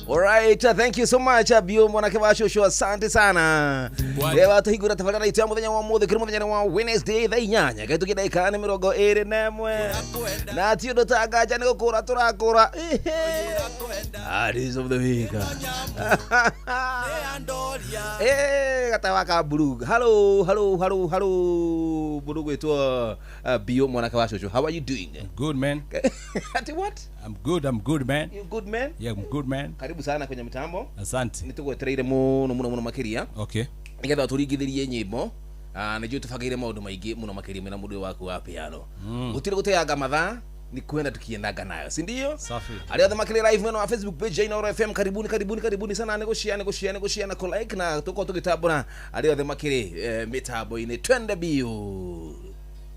Alright, thank you so much Bio mwanake wa shosho, asante sana. Reba tuhingura tabarĩra itũ ya mũthenya wa mũthĩ kĩrĩ mũthenya wa Wednesday thaa 8 gaitũkia ndagĩka nĩ 21 na ti ũndũ ta nganja nĩ gũkũra tũrakũra. Artist of the week. Eh, gatawa ka blue. Hello, hello, hello, hello. Mũndũ gwĩtwo Bio mwanake wa shosho. How are you doing? Good man. Ati what? I'm good man. You good man? Yeah, I'm good man. Karibu sana kwenye mtambo. Asante. Nĩ tũgwetereire mũno mũno mũno makĩria Okay. nĩgetha tũringithĩrie nyĩmbo. Nĩ njũĩ tũbangĩire maũndũ maingĩ mũno makĩria mena mũndũ ũyũ waku wa piano. Gũtirĩ gũteanga mathaa, ni kwenda tukiendaga nayo, si ndio? Safi. Arĩa othe makĩrĩ live mwena wa Facebook page ya Inooro FM, karibuni karibuni karibuni sana, nĩ gũshare nĩ gũshare nĩ gũshare na kũ-like na tũkorwo tũgĩtambũra arĩa othe makĩrĩ mĩtambo-inĩ. Twende biũ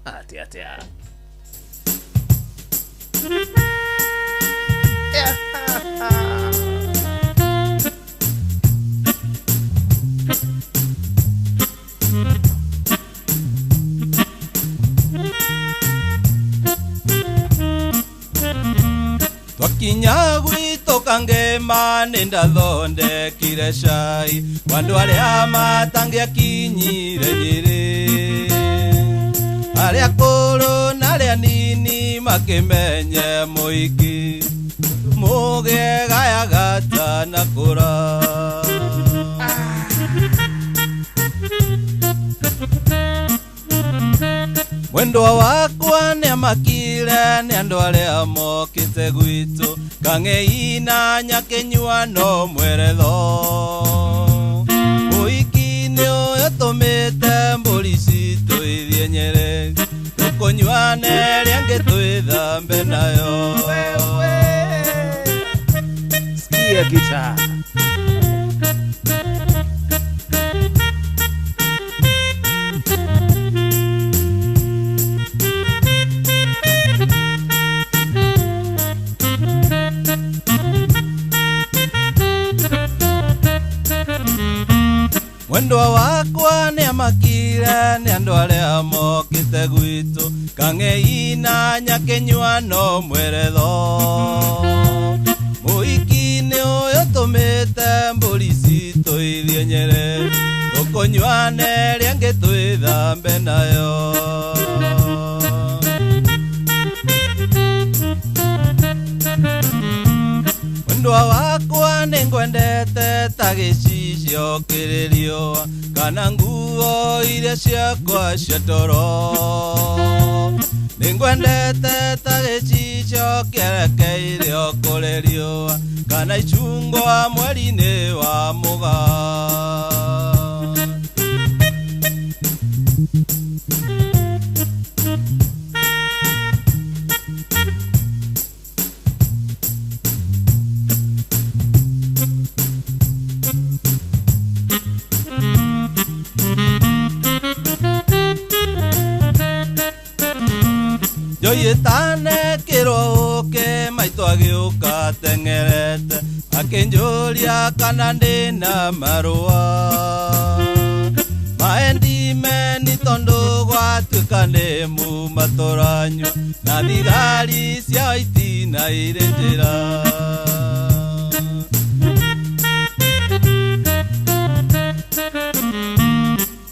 atĩa atĩa. Twakinya gwitũ Kangema nĩ ndathondekire cai wa andũ arĩa matangĩakinyire Nyĩrĩ, arĩa akũrũ na arĩa nini makĩmenye mũingĩ mũgĩe gaya gatanakũra. Mwendwa wakwa nĩamakire nĩ andũ arĩa mokĩte gwitũ kang'ei na nyakĩnyua no mweretho. Mũhiki nĩ ũyũ tũmĩte mbũri citũ ithiĩ Nyĩrĩ tũkũnyua na ĩrĩa ĩngĩ twĩthambe nayo. Sikia gitaa. Mwendwa wakwa nĩamakire nĩ andũ arĩa mokĩte gwitũ kang'ei na nyakĩnyua no mweretho. Mũhiki nĩ ũyũ tũmĩte mbũri citũ ithiĩ Nyĩrĩ tũkũnyua na ĩrĩa ĩngĩ twĩthambe nayo. Mwendwa wakwa nĩngwendete ta gĩcicio kĩrĩ riũa kana nguo iria ciakwa cia toro. Nĩngwendete ta gĩcicio kĩerekeire o kũrĩ riũa kana icungwa mweri-inĩ wa Mũgaa. Njoyĩtanekĩrwo ũkĩ maitũ agĩũka teng'erete akĩnjũria kana ndĩna marũa. Maendimeni tondũ gwatuĩka nĩ muma tũranyua na thigari cia itina irĩ njĩra.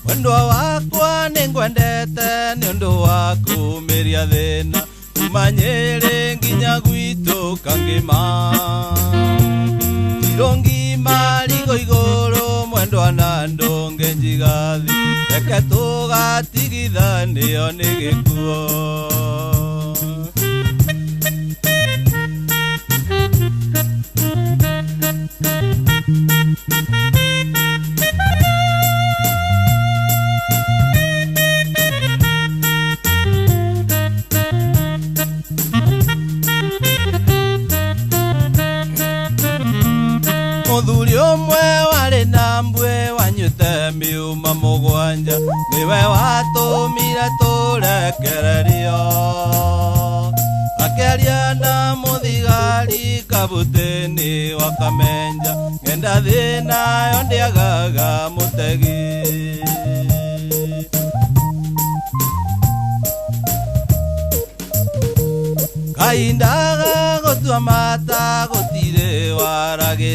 Mwendwa wakwa nĩngwendete nĩ ũndũ wa kũmĩria thĩna kuma Nyĩrĩ nginya gwitũ Kangĩma. Tiro ngima rigo igũrũ mwendwa na ndũnge njigathi reke tũgatigithanio nĩ gĩkuũ. Mũthuri ũmwe warĩ na mbwe wanyuĩte mĩuma mũgwanja nĩwe watũmire tũrekererio. Akĩaria na mũthigari kabutĩni wa Kamenja ng'enda thĩna yo ndĩagaga mũtegi. Kahinda ga gũtua mata gũtirĩ waragĩria.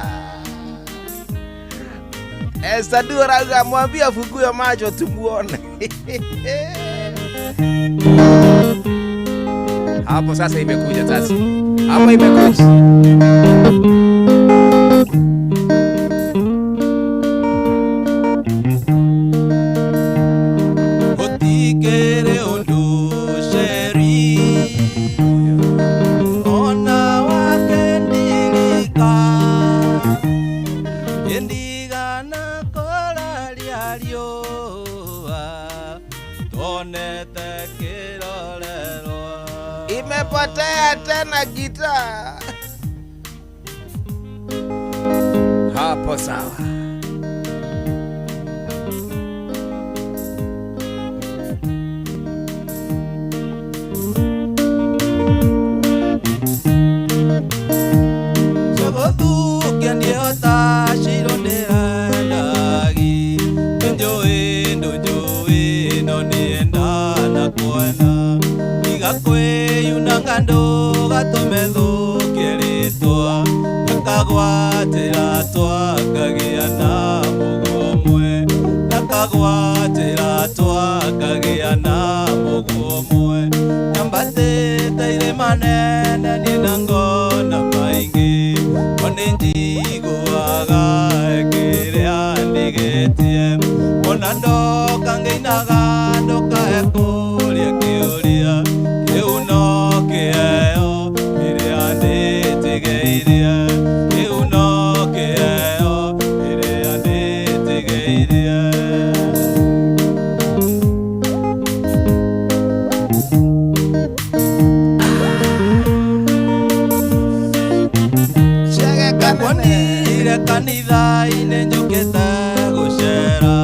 Esther Duo arauga mwambie afungue macho tumuone. Hapo sasa imekuja sasa. Hapo imekuja. Gũtikĩrĩ ũndũ ceri ona wake ndirika ndigana kũraria riũa tuonete kĩrorerwa. Imepotea tena gitaa. Hapo sawa. Cogothukia ndiehota ciro ndĩrendagi nĩnjũĩ ndũnjũĩ no nĩendana kuona tiga kwĩyunanga ndũgatũme thũkie rĩtwa ndakagwatĩra twakagĩa na mũguo ũmwe ndakagwatĩra twakagĩa na mũguo ũmwe nyambatĩte irĩma nene niĩ na ngona maingĩ no nĩnjiguaga kĩrĩa ndigĩtie ona ndoka ngĩinaga ndũkae kũria kĩũria kĩu no kĩheo kĩrĩa ndĩtigĩirie kĩu no kĩheo kĩrĩa ndĩtigĩirie. Chege kanene. Ndakuonire kanitha-inĩ njũkĩte gũcera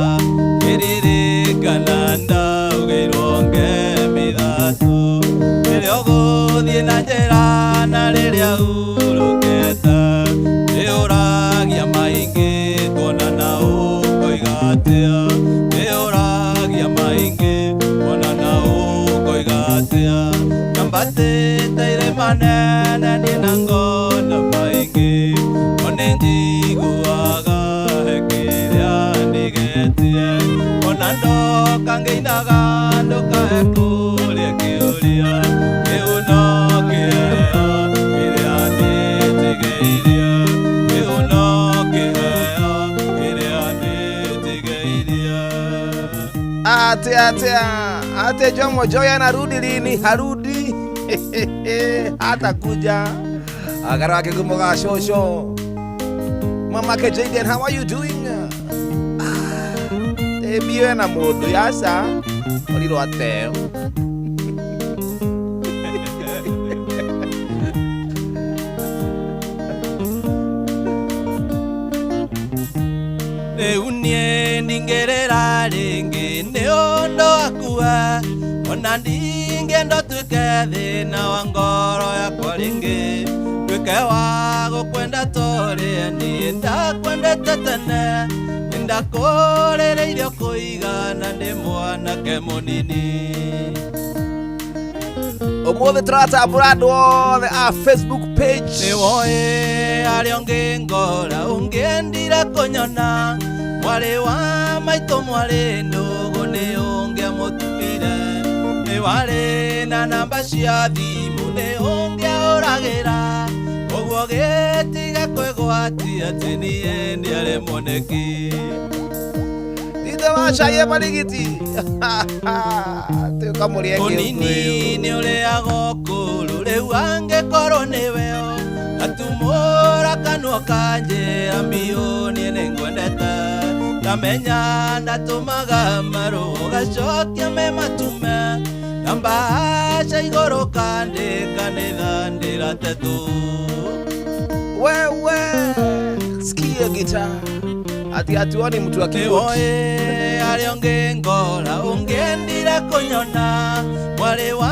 ngĩririkana ndaugĩirwo ngemi ithatũ rĩrĩa ũgũthiĩ na njĩra na rĩrĩa hurũkĩte ndĩũragia maingĩ tuonana ũkoiga atĩa ndĩũragia maingĩ tuonana ũkoiga atĩa nyambatĩte irĩma nene niĩ na ngona maingĩ no nĩnjiguaga he kĩrĩa ndigĩtie ona ndoka ngĩinaga ndũkae kũria kĩũria kĩu no kĩheo kĩrĩa ndĩtigĩirie kĩu no kĩheo kĩrĩa ndĩtigĩirie. Ate ate ate Jomo Joy anarudi lini? Harudi. Hata kuja. Agara wake gumoga shosho. Mama ke Jaden, how are you doing? Ebiwe na mundu yasa. Oliro ateo. Rĩu niĩ ndingĩrĩra rĩngĩ nĩ ũndũ wakua ona ndingĩenda ũtuĩke thĩna wa ngoro yakwa rĩngĩ nduĩke wa gũkwenda torĩa niĩ ndakwendete tene nĩndakũrĩrĩirio kũigana ndĩ mwanake mũnini. Umuthi turatambura andu othe a Facebook page. Nĩwoĩ arĩa ũngĩ ngora ũngĩendire kũnyona mwarĩ wa maitũ mwarĩ ndũgũ nĩ ũngĩamũtumire nĩ warĩ na namba cia thimũ nĩ ũngĩahũragĩra ũguo gĩtiga kwĩgwatia atĩ niĩ ndiarĩ mwoneki. Thutha wa caie marigiti. Tukamurie. Ũnini nĩ ũrĩaga ũkũrũ rĩu angĩkorwo nĩwe atumũra kanua kanjĩra mbiũ niĩ nĩngwendete ndamenya ndatũmaga marũa ũgacokia me matume na mbaca igũrũ kandĩka nĩ thandĩra tetũ. Wewe sikia gitaa. Ati hatuoni mtu wa keyboard. Nĩwoĩ arĩa ũngĩ ngora ũngĩendire kũnyona mwarĩ wa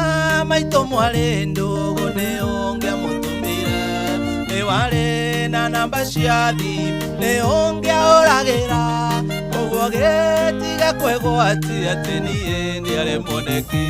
maitũ mwarĩ ndũgũ nĩ ũngĩamũtũmire nĩ warĩ na namba cia thimũ nĩ ũngĩahũragĩra ũguo gĩtiga kwĩgwatia atĩ niĩ ndiarĩ mwoneki.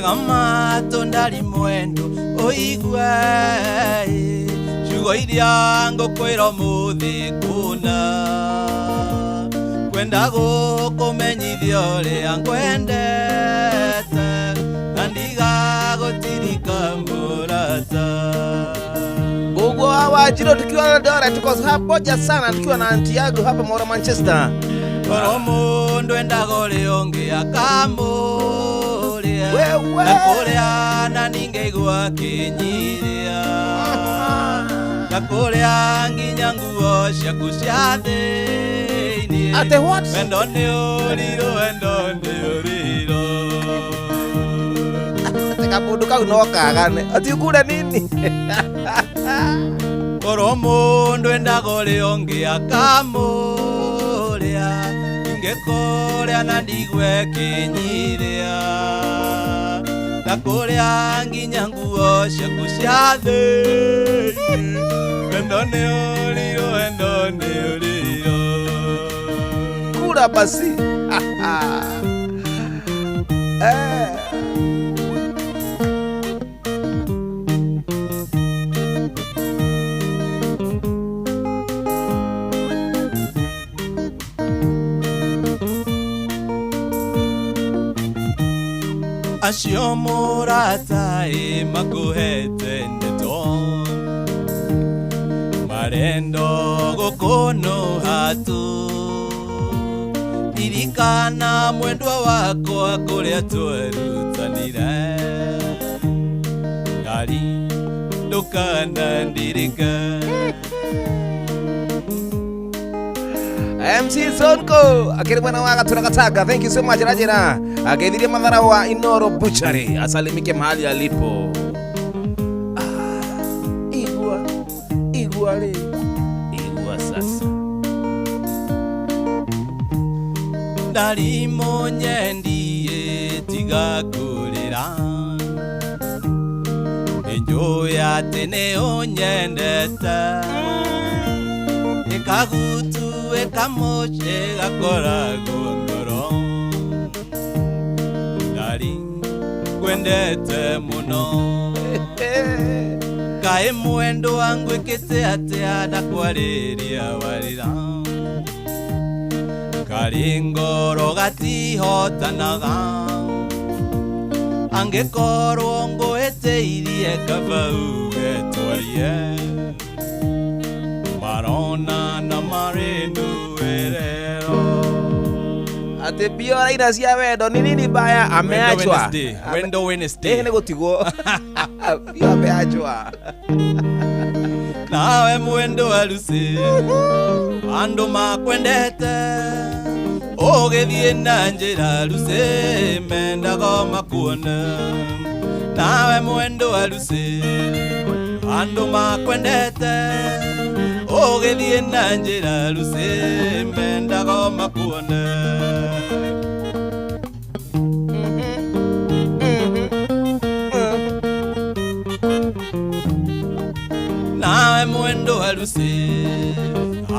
Tega matũ ndari mwendo ũigue ciugo iria ngũkwĩra ũmũthĩ kũna kwenda gũkũmenyithia ũrĩa ngwendete na ndigagũtirika mũrata. Ugo wa Jiro tukiwa Eldoret, tuko pamoja sana tukiwa na anti yangu hapa Mora Manchester. Korwo mũndũ endaga ũrĩa ũngĩ akamũrĩa Wewe. Na kũrĩa na ningĩigua akĩnyiria na kũrĩa nginya nguo ciaku cia thĩiniĩ. Ate what? Wendo nĩ ũrirũ, wendo nĩ ũrirũ. Ate kamundu kau no kagane. Ati ukure nini? Korwo mũndũ endaga ũrĩa ũngĩ akamũrĩa ingĩkũrĩa na ndigue kĩnyiria na kũrĩa nginya nguo ciaku cia thĩiniĩ. Wendo nĩ ũrirũ, wendo nĩ ũrirũ. Kura basi. Eh. Acio mũrata ĩ makũhete ndeto marendo gũkũnũha tu ririkana mwendwa wakwa kũrĩa twerutanire ngari ndũkanandirike. MC Sonko akiri mwana wa Gatura Gataka, thank you so much Rajira. Ageithirie madhara wa Inoro Butchery, asalimike mahali alipo. Igua igua le igua sasa. Ndarimo nyendie tiga kũrĩra ĩnjũĩ atĩ nĩ ũnyendete ĩkagutu ĩkamũciĩ gakoragwo ngoro ndari ngwendete mũno kaĩ mwendo angwĩkĩte atĩa ndakwarĩria warĩra karĩ ngoro gatihotanaga angĩkorwo ngũhĩtĩirie kaba uge twarie marona na marĩ ndũĩrĩro. Ate bio raina cia wendo ni nini baya ameachwa. Wendo Wednesday. Nĩ gũtigwo. Bio ameachwa. Nawe mwendo wa Lucy andũ makwendete ũgĩthiĩ na njĩra Lucy mendaga makuone. Nawe mwendo wa Lucy andũ makwendete ũgĩthiĩ na njĩra Lucy mendaga makuone. Nawe mwendo wa Lucy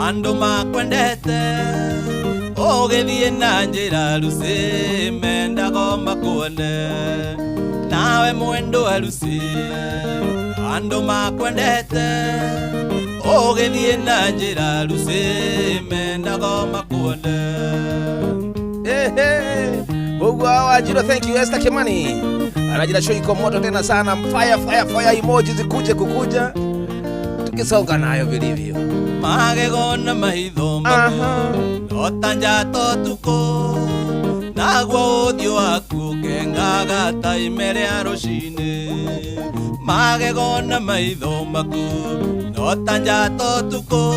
andũ makwendete ũgĩthiĩ na njĩra Lucy mendaga makuone. Nawe mwendo wa Lucy andũ makwendete ũgĩthiĩ na njĩra Lucy mendaga makuone. Ehe. Mungu wa Jiro, thank you Esther Kimani. Anajira show iko moto tena sana. Fire fire fire emoji zikuje kukuja. Tukisonga nayo vilivyo. Magego na maitho maku no ta njata ũtukũ naguo ũthiũ waku ũkengaga ta ime rĩa rũcinĩ. Magego na maitho maku no ta njata ũtukũ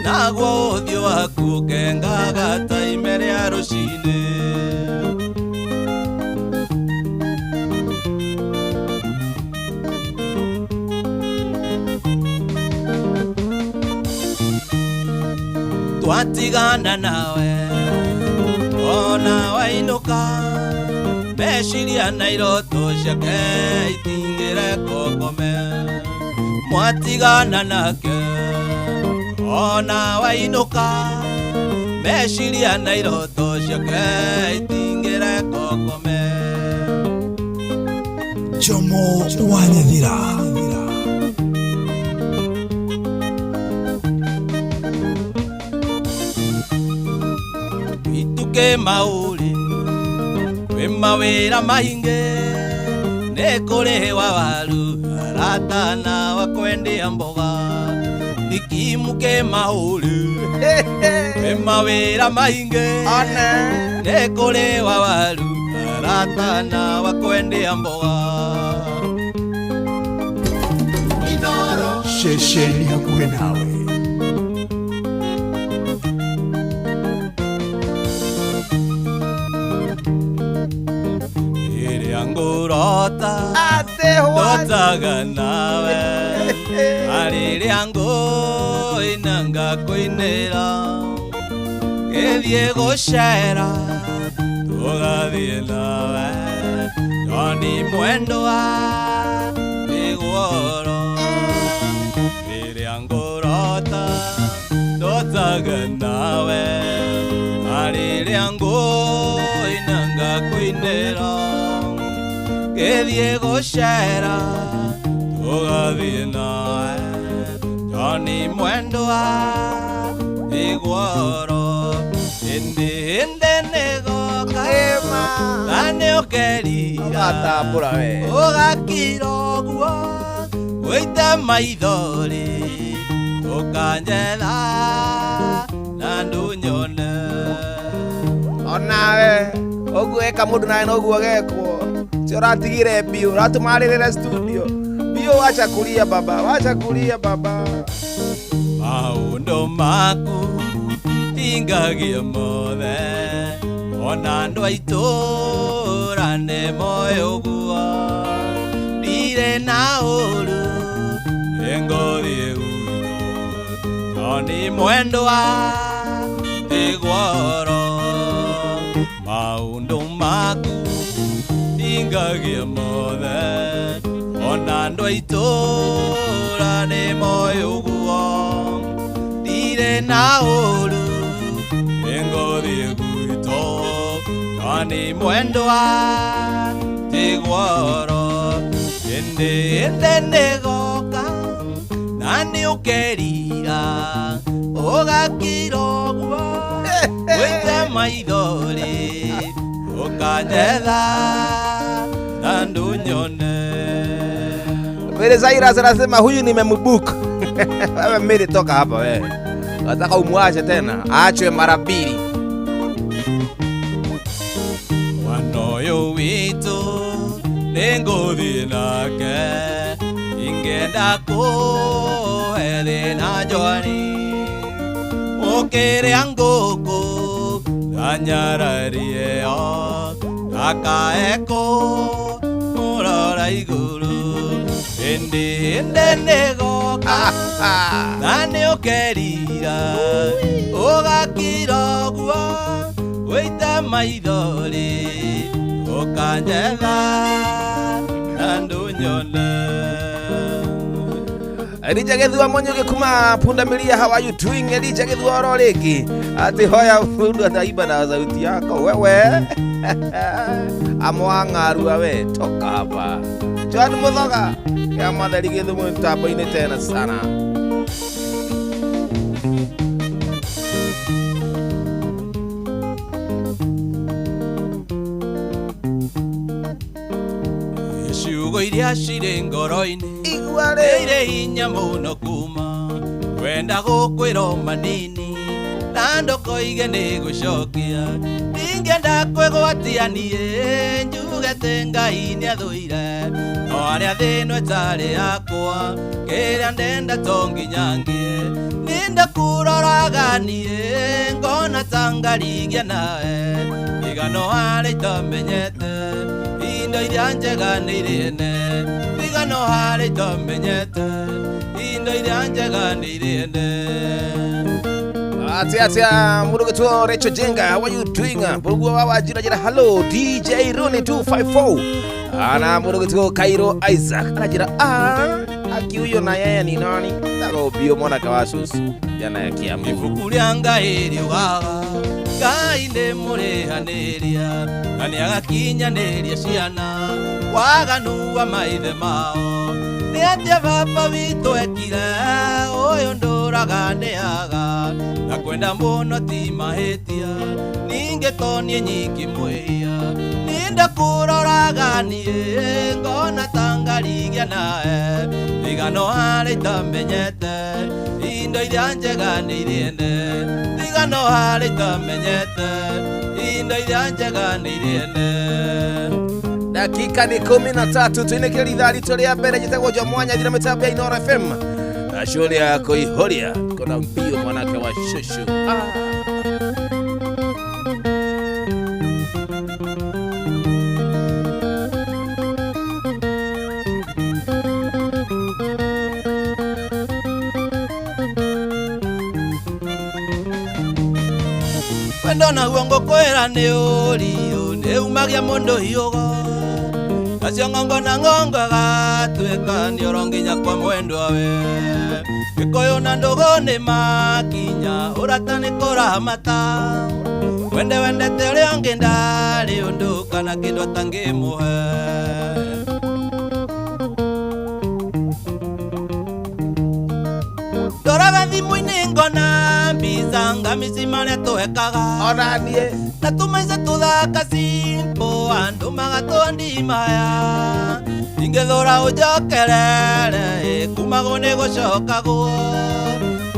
naguo ũthiũ waku ũkengaga ta ime rĩa rũcinĩ. Twatigana nawe ona wainũka meciria na iroto ciake itingĩre kũkome. Mwatigana nake ona wainũka meciria na iroto ciake itingĩre kũkome. Wa Nyathira. Ituke maũrĩ kwĩ mawĩra maingĩ nĩ kũrĩwa waru aratana wa kwendia mboga ikimuke maũrĩ kwĩ mawĩra maingĩ Ona. nĩ kũrĩwa waru aratana wa kwendia mboga. Ceceni hakuhĩ nawe. Ĩrĩa ngũrota Ate what? ndotaga nawe arĩrĩa ngũina ngakũinĩra ngĩthiĩ gũcera tũgathiĩ nawe Joni mwendwa iguoro rĩrĩa ngũrota ndotaga nawe arĩrĩa ngũina ngakũinĩra ngĩthiĩ gũcera tũgathiĩ nawe Joni mwendwa iguoro hĩndĩ hĩndĩ nĩgoka Ema. na nĩũkerira Ũgatambũra we. Ũgakira ũguo wĩite maithori ũkanjetha na ndũnyone. Onawe ũguo eka mũndũ nawe noguo gekwo cio ũratigire biũ ũratũmarĩrĩre studio biũ, wacha kulia baba, wacha kulia baba. Maũndũ maku hingagia mothe ona andũ a itũũra nĩ moĩ ũguo ndirĩ na ũru nĩngũthiĩ gwitũ Joni mwendwa iguoro maũndũ maku hingagia mothe ona andũ a itũũra nĩ moĩ ũguo ndirĩ na ũru nĩngũthiĩ gwitũ Joni mwendwa tiguoro hĩndĩ hĩndĩ nĩgoka na nĩũkerira ũgakira ũguo wĩite maithori ũkanjetha na ndũnyone. Mary Cyrus anasema huyu nimembook. Wewe Mary, toka hapa wewe. Nataka umwache tena, aachwe mara mbili. Mwana ũyũ witũ nĩngũthiĩ nake ingĩenda kũhe thĩna njwani ũkĩrĩa ngũkũ ndanyararie yo ndakae kũmũrora igũrũ hĩndĩ hĩndĩ nĩgoka na nĩũkerira ũgakira ũguo wĩite maithori ũkanjetha na ndũnyone. Elija Gethua Monyuge kuma Pundamilia, how are you doing? Elija Gethua oro rĩngĩ ati hoya mundu ataimba na sauti yako wewe amwang'arua we toka hapa. John Muthoga ya matheri Githumo mtambo-inĩ tena sana. Ciugo iria cirĩ ngoro-inĩ Igua rĩ ĩrĩ hinya mũno kuma kwenda gũkwĩra manini na ndũkoige nĩ gũcokia ndingĩenda kwĩgwatia niĩ njuge atĩ Ngai nĩathũire no arĩa thĩno ĩtarĩ yakwa kĩrĩa ndenda to nginya ngĩe nĩndakũroraga niĩ ngona ta ngarigia nawe igano harĩ itamenyete indo iria njega nĩ irĩ ene igano harĩ itamenyete indo iria njega nĩ irĩ ene. Atia atia mundu gitwo Rachel Jenga, how are you doing? Mbugua wa wajira jira hello DJ Rooney 254. Ana mundu gitwo Cairo Isaac anajira aki huyo na yeye ni nani? Tago bio mwana kawasus jana ya Kiambu. Ibuku rĩa Ngai riugaga Ngai nĩ mũrĩhanĩria na nĩagakinyanĩria ciana waganu wa maithe mao. Nĩ atĩa baba witũ ekire ũyũ ndũraga nĩaga na kwenda mũno ti mahĩtia ningĩ to niĩ nyiki mwĩhia ndakũroraga niĩ ngona ta ngarigia nawe ndigano harĩ itamenyete indo iria njega nĩ iriene ndigano harĩ itamenyete indo iria njega nĩ iriene. Dakika ni 13 tuinĩkĩre rithaa ritũ rĩa mbere njĩtagwo Jo Mwanya thira mĩtambo ya Inooro FM na shughuli ya kuihoria kona mbio mwanake wa shushu. Wendo naguo ngũkwĩra nĩ ũriũ nĩ umagia mũndũ hiũgo acio ng'ongo na ng'ongo agatuĩka nĩ oro nginya kwa mwendwa we Gĩkũyũ na ndũgũ nĩ makinya ũrata nĩ kũramata wende wendete ũrĩa ũngĩ ndarĩ ũndũ kana kĩndũ atangĩmũhe. Ndoraga thimũ-inĩ ngona mbica ngamici marĩa tũhekaga ona niĩ na tũmaica tũthaka simple andũ magatũndimaya ingĩthũra ũnjokerere kumagwo nĩ gũcokagwo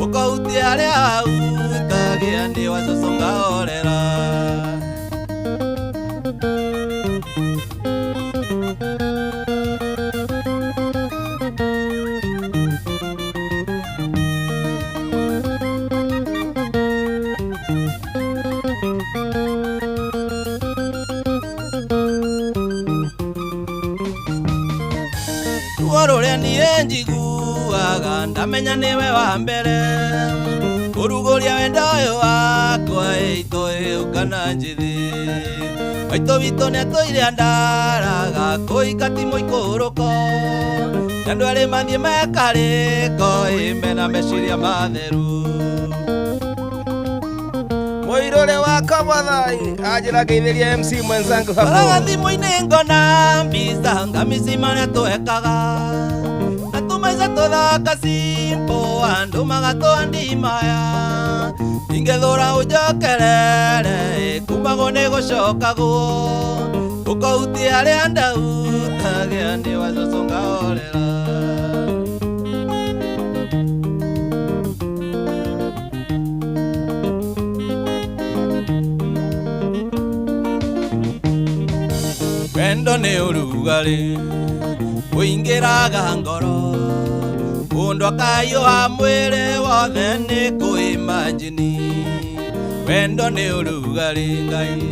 ũkahutia harĩa hahutagia nĩ wa cũcũ ngahorera. Ruo rũrĩa niĩ njiguaga ndamenya nĩwe wa mbere kũrugũria wendo ũyũ wakwa ĩitũ ũkana njĩthĩ maitũ witũ nĩatũire andaraga kũhika ti mũikũrũko na andũ erĩ mathiĩ mekarĩko mena meciria matheru. Mũirũrĩ wakwa Mathai anjĩra ngeithĩrie MC mwenzangu hapo. Ndoraga thimũ-inĩ ngona mbica ngamici marĩa tũhekaga na tũmaica tũthaka simple andũ magatũandimaya ingĩthũra ũnjokerere kumagwo nĩ gũcokagwo ũkahutia harĩa ndahutagia nĩ wa cũcũ ngahorera. Wendo nĩ ũrugarĩ ũingĩraga ngoro mũndũ akahiũha mwĩrĩ wothe nĩ kũimajini. Wendo nĩ ũrugarĩ Ngai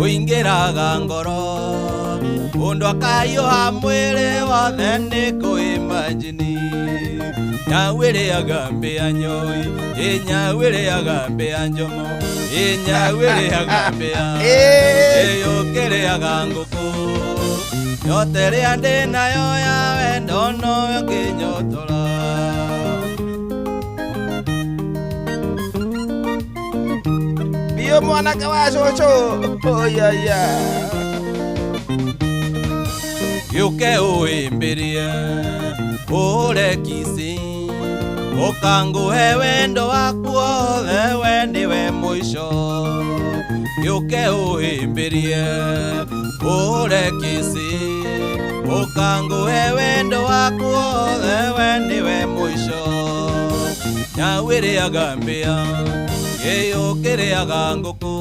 ũingĩraga ngoro mũndũ akahiũha mwĩrĩ wothe nĩ kũimajini. Nyau ĩrĩaga mbĩa nyoi nyau ĩrĩaga mbĩa njomo nyau ĩrĩaga mbĩa ĩyũkĩrĩaga ngũkũ yote ĩrĩa ndĩ nayo ya wendo noyo ngĩnyotora. Mbio mwanake wa cũcũ oyaya Gĩũke ũĩmbĩrie ũhũre kici ũkangũhe wendo waku wothe we nĩwe mũico. Gĩũke ũhĩmbĩrie ũhũre kici ũkangũhe wendo waku wothe we nĩwe mũico. Nyau ĩrĩaga mbĩa ĩyũkĩrĩaga ngũkũ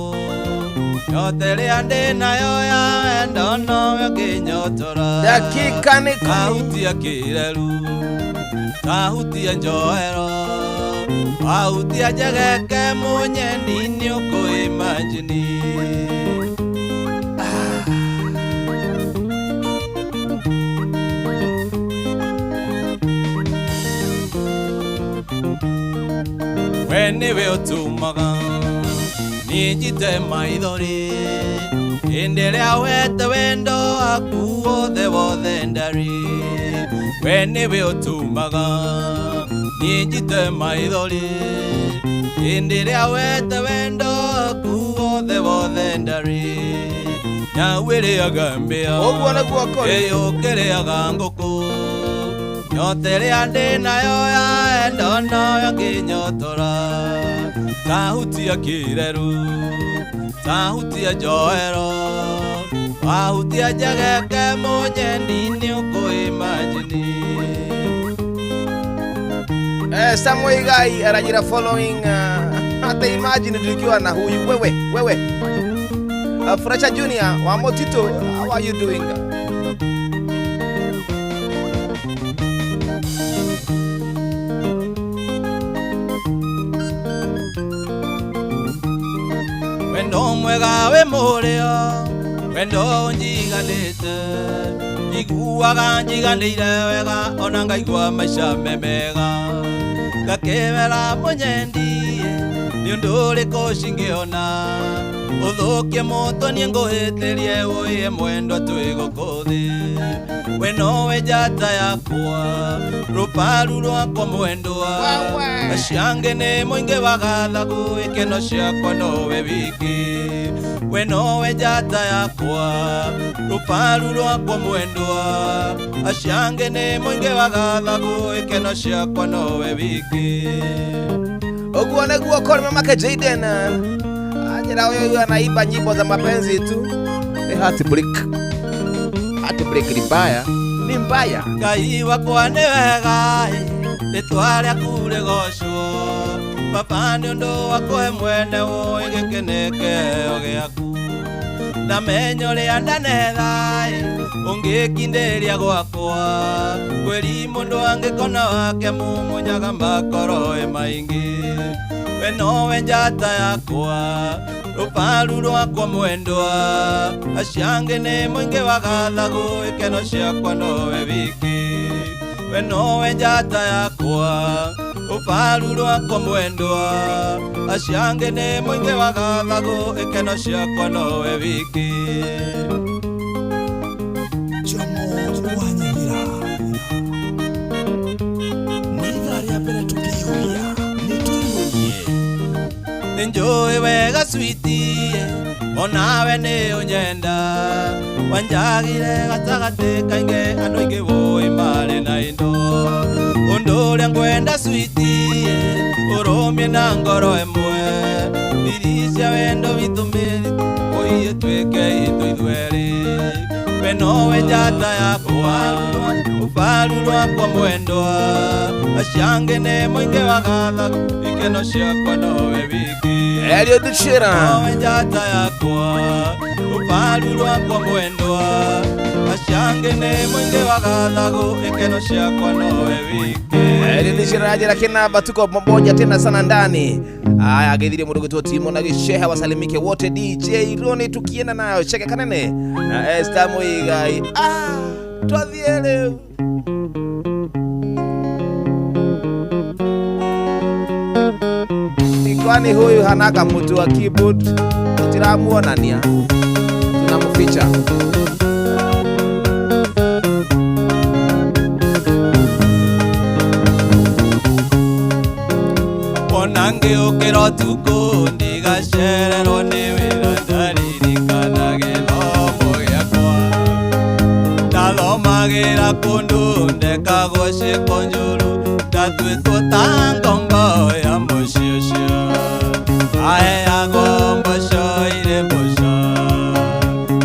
yote ĩrĩa ndĩ nayo ya wendo noyo ngĩnyotora. Dakika nĩ 10. Kahutia kĩreru kahutia njohero wahutia njegeke mũnyendi nĩ ũkũimajini. We nĩwe ũtũmaga niĩ njite maithori hĩndĩ ĩrĩa wete wendo waku wothe wothe ndarĩ. We nĩwe ũtũmaga niĩ njite maithori hĩndĩ ĩrĩa wete wendo waku ciothe ndarĩ Nyau ĩrĩaga mbĩa Ũguo nĩguo kũrĩ. Ĩyũkĩrĩaga ngũkũ Nyota ĩrĩa ndĩ nayo yaenda noyo ngĩnyotora Tahutia kĩreru Tahutia njoero Wahutia njegeke mũnyendi nĩ ũkũimagine. Samuel Gai anajira following hata imagine tukiwa na huyu wewe wewe. Fresha Junior wa Motito, how are you doing? Wendo mwega wĩ mũrĩo wendo ũnjiganĩte njiguaga njiganĩire wega ona ngaigua maica me mega ngakĩwera mũnyendi nĩ ũndũ ũrĩkũ cingĩona ũthũkie mũtwe niĩ ngũhĩtĩrie ũiye mwendwa twĩ gũkũ thĩ we nowe njata yakwa rũparu rwakwa mwendwa aciange nĩ mũingĩ wa gathagu ikeno ciakwa nowe wiki we nowe njata yakwa rũparu rwakwa mwendwa aciange nĩ mũingĩ wa gathagu ikeno ciakwa nowe wiki. Ũguo nĩguo kũrĩ mamake Jaden ajira huyo anaimba nyimbo za mapenzi tu. Ni heartbreak. Heartbreak ni mbaya, ni mbaya. Ngai wakwa nĩ wega rĩtwa rĩaku rĩgocwo baba nĩ ũndũ wa kũhe mwene ũĩ gĩkĩ nĩ kĩheo gĩaku ndamenya ũrĩa ndanetha ũngĩkindĩria gwakwa kwĩri mũndũ angĩkona wake mumunyaga makoro ĩ maingĩ we nowe njata yakwa rũparu rwakwa mwendwa aciange nĩ mũingĩ wa gathagu ikeno ciakwa nowe wiki we nowe njata yakwa rũparu rwakwa mwendwa aciange nĩ mũingĩ wa gathagu ikeno ciakwa nowe wiki. Jomo wa Nyamira. Nĩ ithaa rĩa mbere tũkĩiyũria nĩ tũiyũrie. Nĩ njũĩ wega switi onawe nĩ ũnyenda wanjagire gatagatĩ kaingĩ andũ aingĩ wũi marĩ na indo ũndũ ũrĩa ngwenda switi ũrũmie na ngoro ĩmwe thiri cia wendo witũ ũiye twĩke itũ ithuerĩ we nowe njata yakwa rũparu rwakwa mwendwa aciange nĩ mũingĩ wa gathagu ikeno ciakwa nowe wiki. Elio Duchera nowe njata yakwa rũparu rwakwa mwendwa aciange nĩ mũingĩ wa gathagu ikeno ciakwa nowe wiki. Elio Duchera ajira kina tuko pamoja tena sana ndani. Aya agethire mũndũ gwĩtwo Timo na Gĩceha wasalimike wote DJ Roni tukienda nayo cheke kanene na Esther Muigai. Twathiĩ rĩu. Kwani huyu hanaka mtu wa keyboard tutiramuonania tunamficha. Ona ngĩũkĩra ũtukũ ndigacererwo nĩ wĩra ndaririkana gĩthomo gĩakwa ndathomagĩra kũndũ ndekagwo ciĩko njũru ndatuĩtwo ta ngombo ya mũciĩ ũcio aheagwo mboco irĩ mboco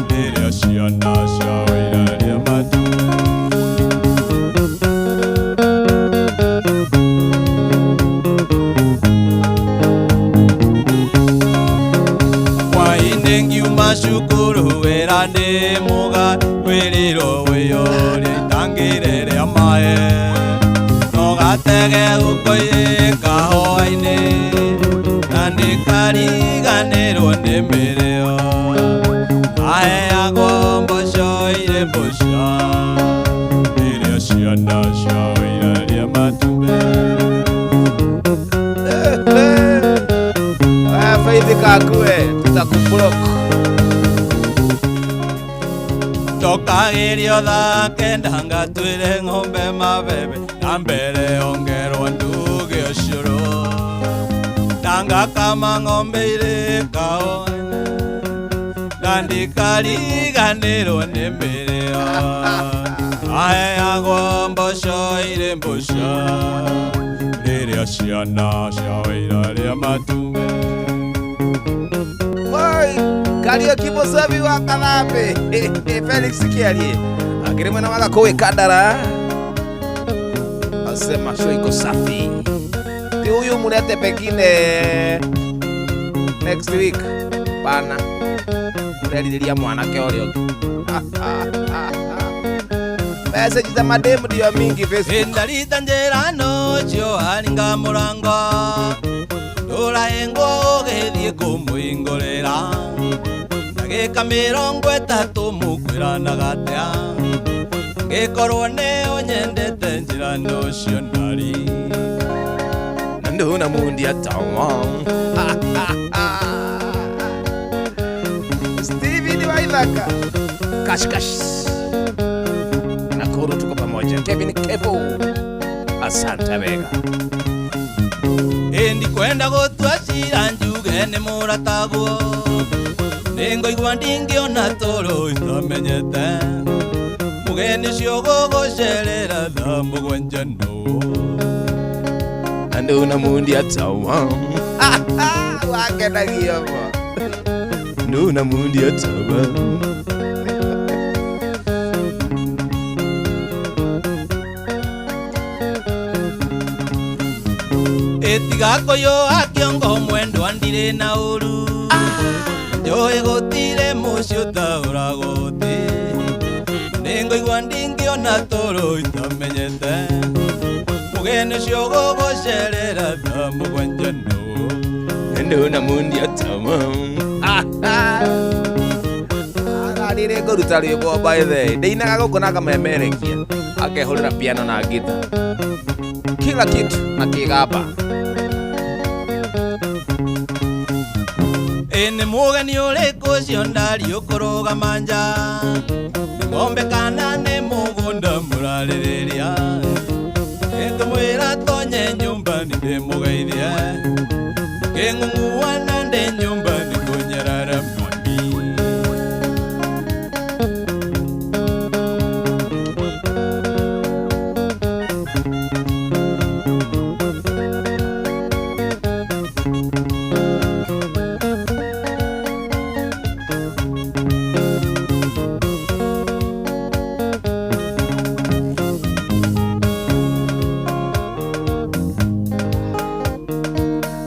rĩrĩa ciana ciao irarĩa matu. Hwaĩ-inĩ ngiuma cukuru wĩra ndĩ mũga wĩrĩrwo wĩyũria itangĩre rĩa maĩ no gatege ũkoire kahũa-inĩ na ndĩkariganĩrwo nĩ mĩrĩo aheagwo mboco irĩ mboco rĩrĩa ciana ciao irarĩa matumbĩ. Faith Kakue tutakublock. Ndokagĩrio thaa kenda ngatwĩre ng'ombe mabebe na mbere ongerwo nduge ũcũrũ ndangakama ng'ombe irĩ kahũa-inĩ Na ndikariganĩrwo nĩ mĩrĩo aheagwo mboco irĩ mboco rĩrĩa ciana ciao irarĩa matumbĩ. Oi, Kariuki Musabi wa Kathambi Felix Kiarie akiri mwena wa Gakuĩ Kandara asema show iko safi. Ti huyu mulete pengine next week pana mureririria mwanake ũrĩa ũngĩ. Message za mademu ndio mingi Facebook. Ndarita njĩra nocio aringa mũrango ndũrahĩngwo ũgĩthiĩ kũmũhingũrĩra ndagĩka 30 mũkwĩranaga atĩa ngĩkorwo nĩ ũnyendete njĩra nocio ndari Nduna mundi atawa. Steven Waithaka Kash kash Nakuru tuko pamoja. Kevin Kevo asante wega. Ĩndi kwenda gũtua cira njuge nĩ mũratagwo nĩngũigua ndingĩona toro itamenyete mũgeni ũcio gũgũcerera thaa 7 no Nduna mundi atawa. Wakenagia mo. Nduna mundi atawa. Ĩtigakoywo akĩongo mwendwa ndirĩ na ũru njũĩ gũtirĩ mũciĩ ũtaũragwo ũtĩ nĩngũigua ndingĩona toro itamenyete mũgeni ũcio gũgũcerera thaa 7 no Nduna mundi atawa. Ararire ngũruta rwĩmbo by the way. Ndĩinaga gũkũ na akamemerekia akehũrĩra piano na ngita kila kitu na kĩgamba. Ĩnĩ mũgeni ũrĩkũ ũcio ndari ũkũrũgama nja nĩ ng'ombe kana nĩ mũgũnda mũrarĩrĩria nĩngũmwĩra tonye nyũmba nĩndĩmũgeithie ngĩng'ung'uana ndĩ nyũmba nĩkũnyarara mami.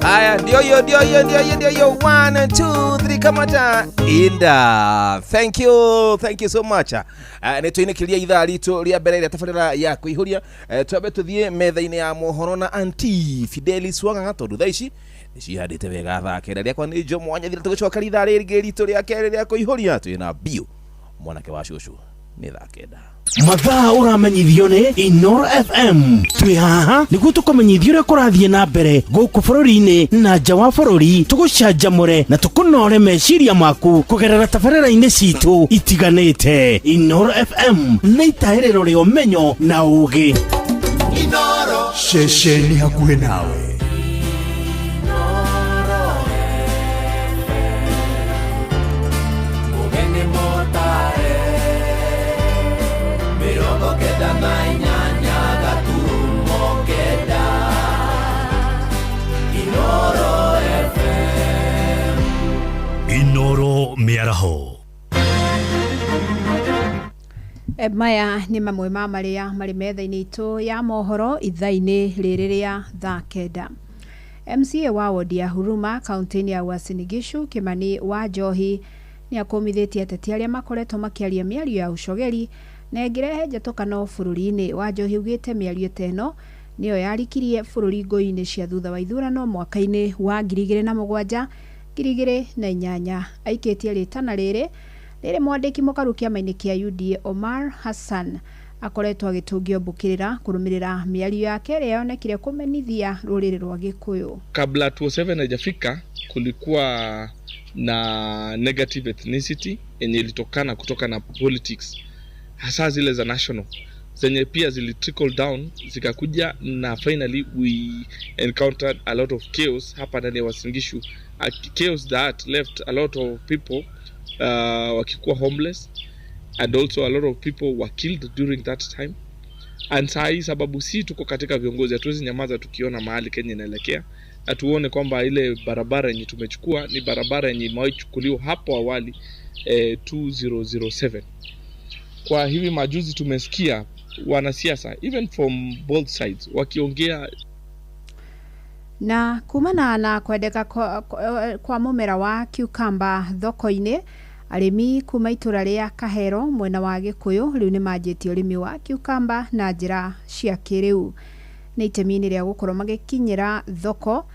Aya, ndio hiyo ndio hiyo ndio hiyo ndio hiyo 1 2 3 kamata inda. Thank you, thank you so much. Nĩ tũinĩkĩria ithaa ritũ rĩa mbere rĩa tabarĩra ya kũihũria. Twambe tũthiĩ metha-inĩ ya mohoro na Auntie Fidelis Wang'ang'a tondũ thaa ici nĩcihandĩte wega thaa 9 rĩakwa nĩ Jomo Wanyathira. Tũgĩcoka ithaa rĩngĩ ritũ rĩa kerĩ rĩa kũihũria twĩna Biũ mwanake wa cũcũ nĩ thaa 9. Mathaa ũramenyithio nĩ Inoro FM. Twĩ haha nĩguo tũkũmenyithia ũrĩa kũrathiĩ na mbere gũkũ bũrũri-inĩ na nja wa bũrũri, tũgũcanjamũre na tũkũnore meciria maku kũgerera tabarĩra-inĩ citũ itiganĩte. Inoro FM nĩ itahĩrĩro rĩa ũmenyo na ũũgĩ. Ceceni hakuhĩ nawe. Mũgeni mũtare 98.9 Inoro FM. Inoro mĩaraho. Maya nĩ mamwe ma marĩa marĩ metha-inĩ itũ ya mohoro ithaa-inĩ rĩrĩ rĩa thaa 9. MCA wa wodi ya Huruma kaunti-inĩ ya Uasin Gishu Kimani wa Njohi nĩ akũmithĩtie ateti arĩa makoretwo makĩaria mĩario ya ũcogeri na ĩngĩrehe njatũkano bũrũri-inĩ. Wa Njohi augĩte mĩario ta ĩno nĩyo yarikirie bũrũri ngũi-inĩ cia thutha wa ithurano mwaka-inĩ wa 2007 2008. Aikĩtie rĩtana rĩrĩ rĩrĩ mwandĩki mũkaru kĩama-inĩ kĩa UDA Omar Hassan akoretwo agĩtũngio mbũkĩrĩra kũrũmĩrĩra mĩario yake ĩrĩa yonekire kũmenithia rũrĩrĩ rwa Gĩkũyũ. Kabla 2007 haijafika kulikuwa na negative ethnicity yenye ilitokana kutoka na politics hasa zile za national zenye pia zili trickle down zikakuja, na finally we encountered a lot of chaos hapa ndani ya Uasin Gishu, a chaos that left a lot of people wakikuwa homeless, and also a lot of people were killed during that time. And saa hii sababu si tuko katika viongozi, hatuwezi nyamaza tukiona mahali Kenya inaelekea, na tuone kwamba ile barabara yenye tumechukua ni barabara yenye imewahi chukuliwa hapo awali 2007. Kwa hivi majuzi tumesikia wanasiasa even from both sides wakiongea. Na kumana na kwendeka kwa mumera wa cucumber thoko-inĩ, arĩmi kuma itũra rĩa Kahero mwena wa Gĩkũyũ rĩu nĩ manjĩtie ũrĩmi wa cucumber na njĩra cia kĩrĩu. Nĩ itemi-inĩ rĩa gũkorwo magĩkinyĩra thoko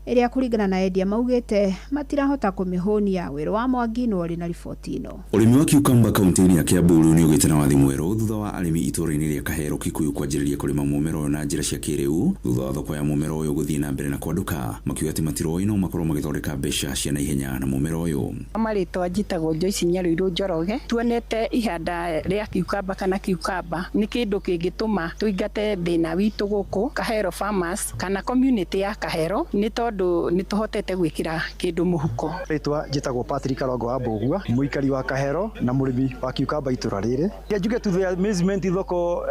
ĩrĩa kũringana na endia maugĩte matirahota kũmĩhũnia. Wĩra wa Mwangi no ũrĩ na riboti ĩno. Ũrĩmi wa cucumber kaunti-inĩ ya Kiambu rĩu nĩ ũgĩte na wathi mwerũ thutha wa arĩmi itũũra-inĩ rĩa Kahero Kikuyu kwanjĩrĩria kũrĩma mũmera ũyũ na njĩra cia kĩrĩu thutha wa thoko ya mũmera ũyũ gũthiĩ na mbere na kwandũka, makiuga atĩ matiroĩ no makorwo magĩthondeka mbeca cia naihenya na mũmera ũyũ. Marĩtwa njĩtagwo Joyce Nyarũirũ Njoroge. Tuonete ihanda rĩa cucumber kana cucumber nĩ kĩndũ kĩngĩtũma tũingate thĩna witũ gũkũ Kahero farmers kana community ya Kahero, nĩ tondũ nĩ tũhotete gwĩkĩra kĩndũ mũhuko. Rĩtwa njĩtagwo Patrick Karongo wa Mbũgua, mũikari wa Kahero na mũrĩmi wa cucumber itũra rĩrĩ. Njuge tu the amazement thoko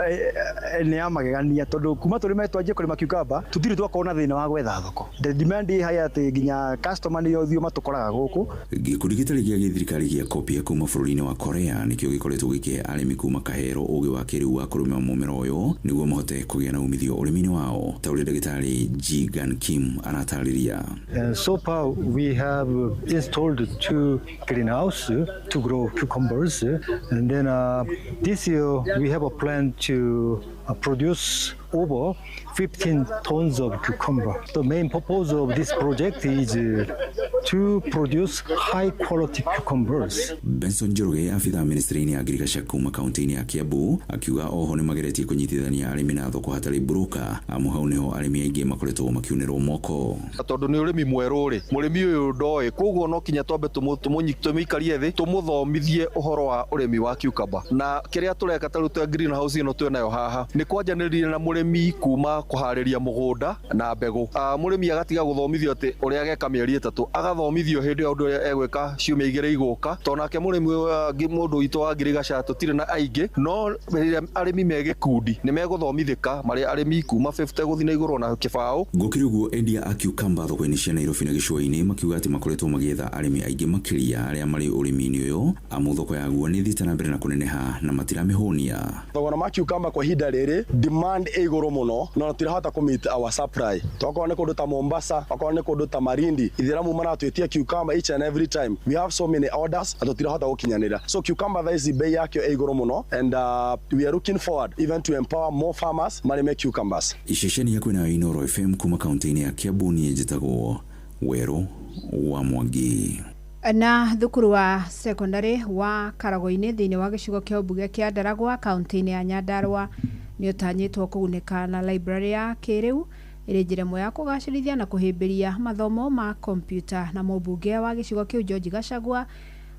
nĩ ya magegania tondũ kuma tũrĩme twanjie kũrĩma cucumber tũtirĩ twakorwo na thĩna wa gwetha thoko. The demand ĩ high atĩ nginya customer nĩo ũthiũ matũkoraga gũkũ. Gĩkundi gĩtarĩ gĩa gĩthirikari gĩa Kopia kuma bũrũri-inĩ wa Korea nĩkĩo gĩkoretwo gĩkĩhe arĩmi kuma Kahero ũgĩ wa kĩrĩu wa kũrĩma mũmera ũyũ nĩguo mahote kũgĩa na umithio ũrĩmi-inĩ wao, ta ũrĩa ndagĩtarĩ Ji Gan Kim aratarĩria. So far we have installed 2 greenhouse to grow cucumbers, and then this year we have a plan to produce over 15 tons of cucumber. The main purpose of this project is to produce high quality cucumbers. Benson Njoroge, afitha ministry-inĩ ya ngirigaca kuma kaunti-inĩ ya Kiambu, akiuga oho nĩ mageretie kũnyitithania arĩmi na thoko hatarĩ broker, amu hau nĩho arĩmi aingĩ makoretwo makiunĩrwo moko. Tondũ nĩ ũrĩmi mwerũ rĩ, mũrĩmi ũyũ ndoĩ, koguo no kinya twambe tũmũikarie thĩ tũmũthomithie ũhoro wa ũrĩmi wa cucumber. Na kĩrĩa tũreka ta rĩu twa greenhouse ĩno twĩnayo haha nĩ kwanjanĩria na mũrĩmi kuma kũharĩria mũgũnda na mbegũ. Mũrĩmi agatiga gũthomithio atĩ ũrĩa ageka mĩeri 3, agathomithio hĩndĩ ĩyo ũndũ ũrĩa egwĩka ciumia 2 igũka. Tondũ nake mũrĩmi mũndũ witũ wa ngirigaca tũtirĩ na aingĩ, no rĩrĩa arĩmi me gĩkundi nĩ megũthomithĩka marĩ arĩmi kuma 50 gũthiĩ na igũrũ na kĩbaũ. Gũkĩrĩ ũguo, endia a cucumber thoko-inĩ cia Nairobi na gĩcũa-inĩ makiuga atĩ makoretwo magĩetha arĩmi aingĩ makĩria arĩa marĩ ũrĩmi-inĩ ũyũ, amu thoko yaguo nĩ ĩthiĩte na mbere na kũneneha na matiramĩhũnia. Thogora ma cucumber kwa ihinda rĩrĩ demand ĩ igũrũ mũno no tũtirahota kũ meet our supply. Tokorwo nĩ kũndũ ta Mombasa, okorwo nĩ kũndũ ta Malindi, ithĩramu maratwĩtia cucumber each and every time. We have so many orders na tũtirahota gũkinyanĩra. So cucumber thaa ici bei yakĩo ĩ igũrũ mũno, and we are looking forward even to empower more farmers marĩme cucumbers. Iceceni yaku nayo Inooro FM kuma kaunti-inĩ ya Kiambu, niĩ njĩtagwo Werũ wa Mwangi. Na thukuru wa secondary wa Karagoinĩ thĩinĩ wa gĩcigo kĩa ũmbunge kĩa Ndaragwa kaunti-inĩ ya Nyandarua nĩ ũtanyĩtwo kũgunĩka na library ya kĩrĩu ĩrĩ njĩra ĩmwe ya kũgacĩrithia na kũhĩmbĩria mathomo ma kompiuta. Na mũmbunge wa gĩcigo kĩu George Gachagua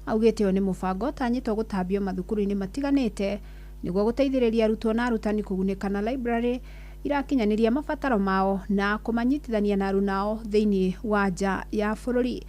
augĩte ũyũ nĩ mũbango ũtanyĩtwo gũtambio mathukuru-inĩ matiganĩte nĩguo gũteithĩrĩria arutwo na arutani kũgunĩka na library irakinyanĩria mabataro mao na kũmanyitithania na arunao thĩinĩ wa nja ya bũrũri.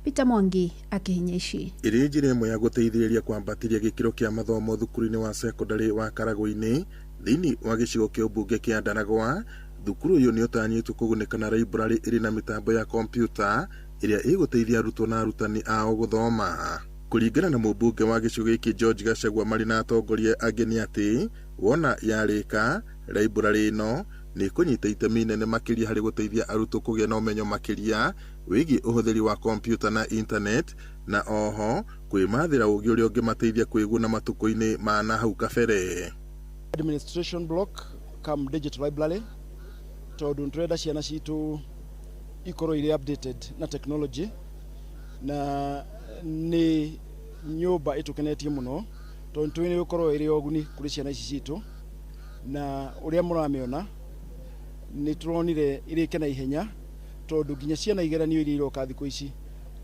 Peter Mwangi akĩhinya ici. Ĩrĩ njĩra ĩmwe ya gũteithĩrĩria kwambatĩria gĩkĩro kĩa mathomo thukuru-inĩ wa secondary wa Karagoinĩ thĩinĩ wa gĩcigo kĩa ũmbunge kĩa Ndaragwa. Thukuru ũyũ nĩ ũtanyĩtwo kũgunĩka na library ĩrĩ na mĩtambo ya kompiuta ĩrĩa ĩgũteithia arutwo na arutani ao gũthoma. Kũringana na mũmbunge wa gĩcigo gĩkĩ George Gachagua marĩ na atongoria angĩ nĩ atĩ wona yarĩka library ĩno nĩ kũnyita itemi inene makĩria harĩ gũteithia arutwo kũgĩa na ũmenyo makĩria wĩgiĩ ũhũthĩri wa kompiuta na internet, na oho kwĩmathĩra ũgĩ ũrĩa ũngĩmateithia kwĩguna matukũ-inĩ ma na hau kabere. Administration block come digital library tondũ nĩtũrenda ciana citũ ikorwo irĩ updated na technology, na nĩ nyũmba ĩtũkenetie mũno tondũ nĩtũĩ nĩ ĩgũkorwo ĩrĩ ya ũguni kũrĩ ciana ici citũ, na ũrĩa mũramĩona nĩ tũronire ĩrĩke na ihenya tondũ nginya ciana igeranio iria iroka thikũ ici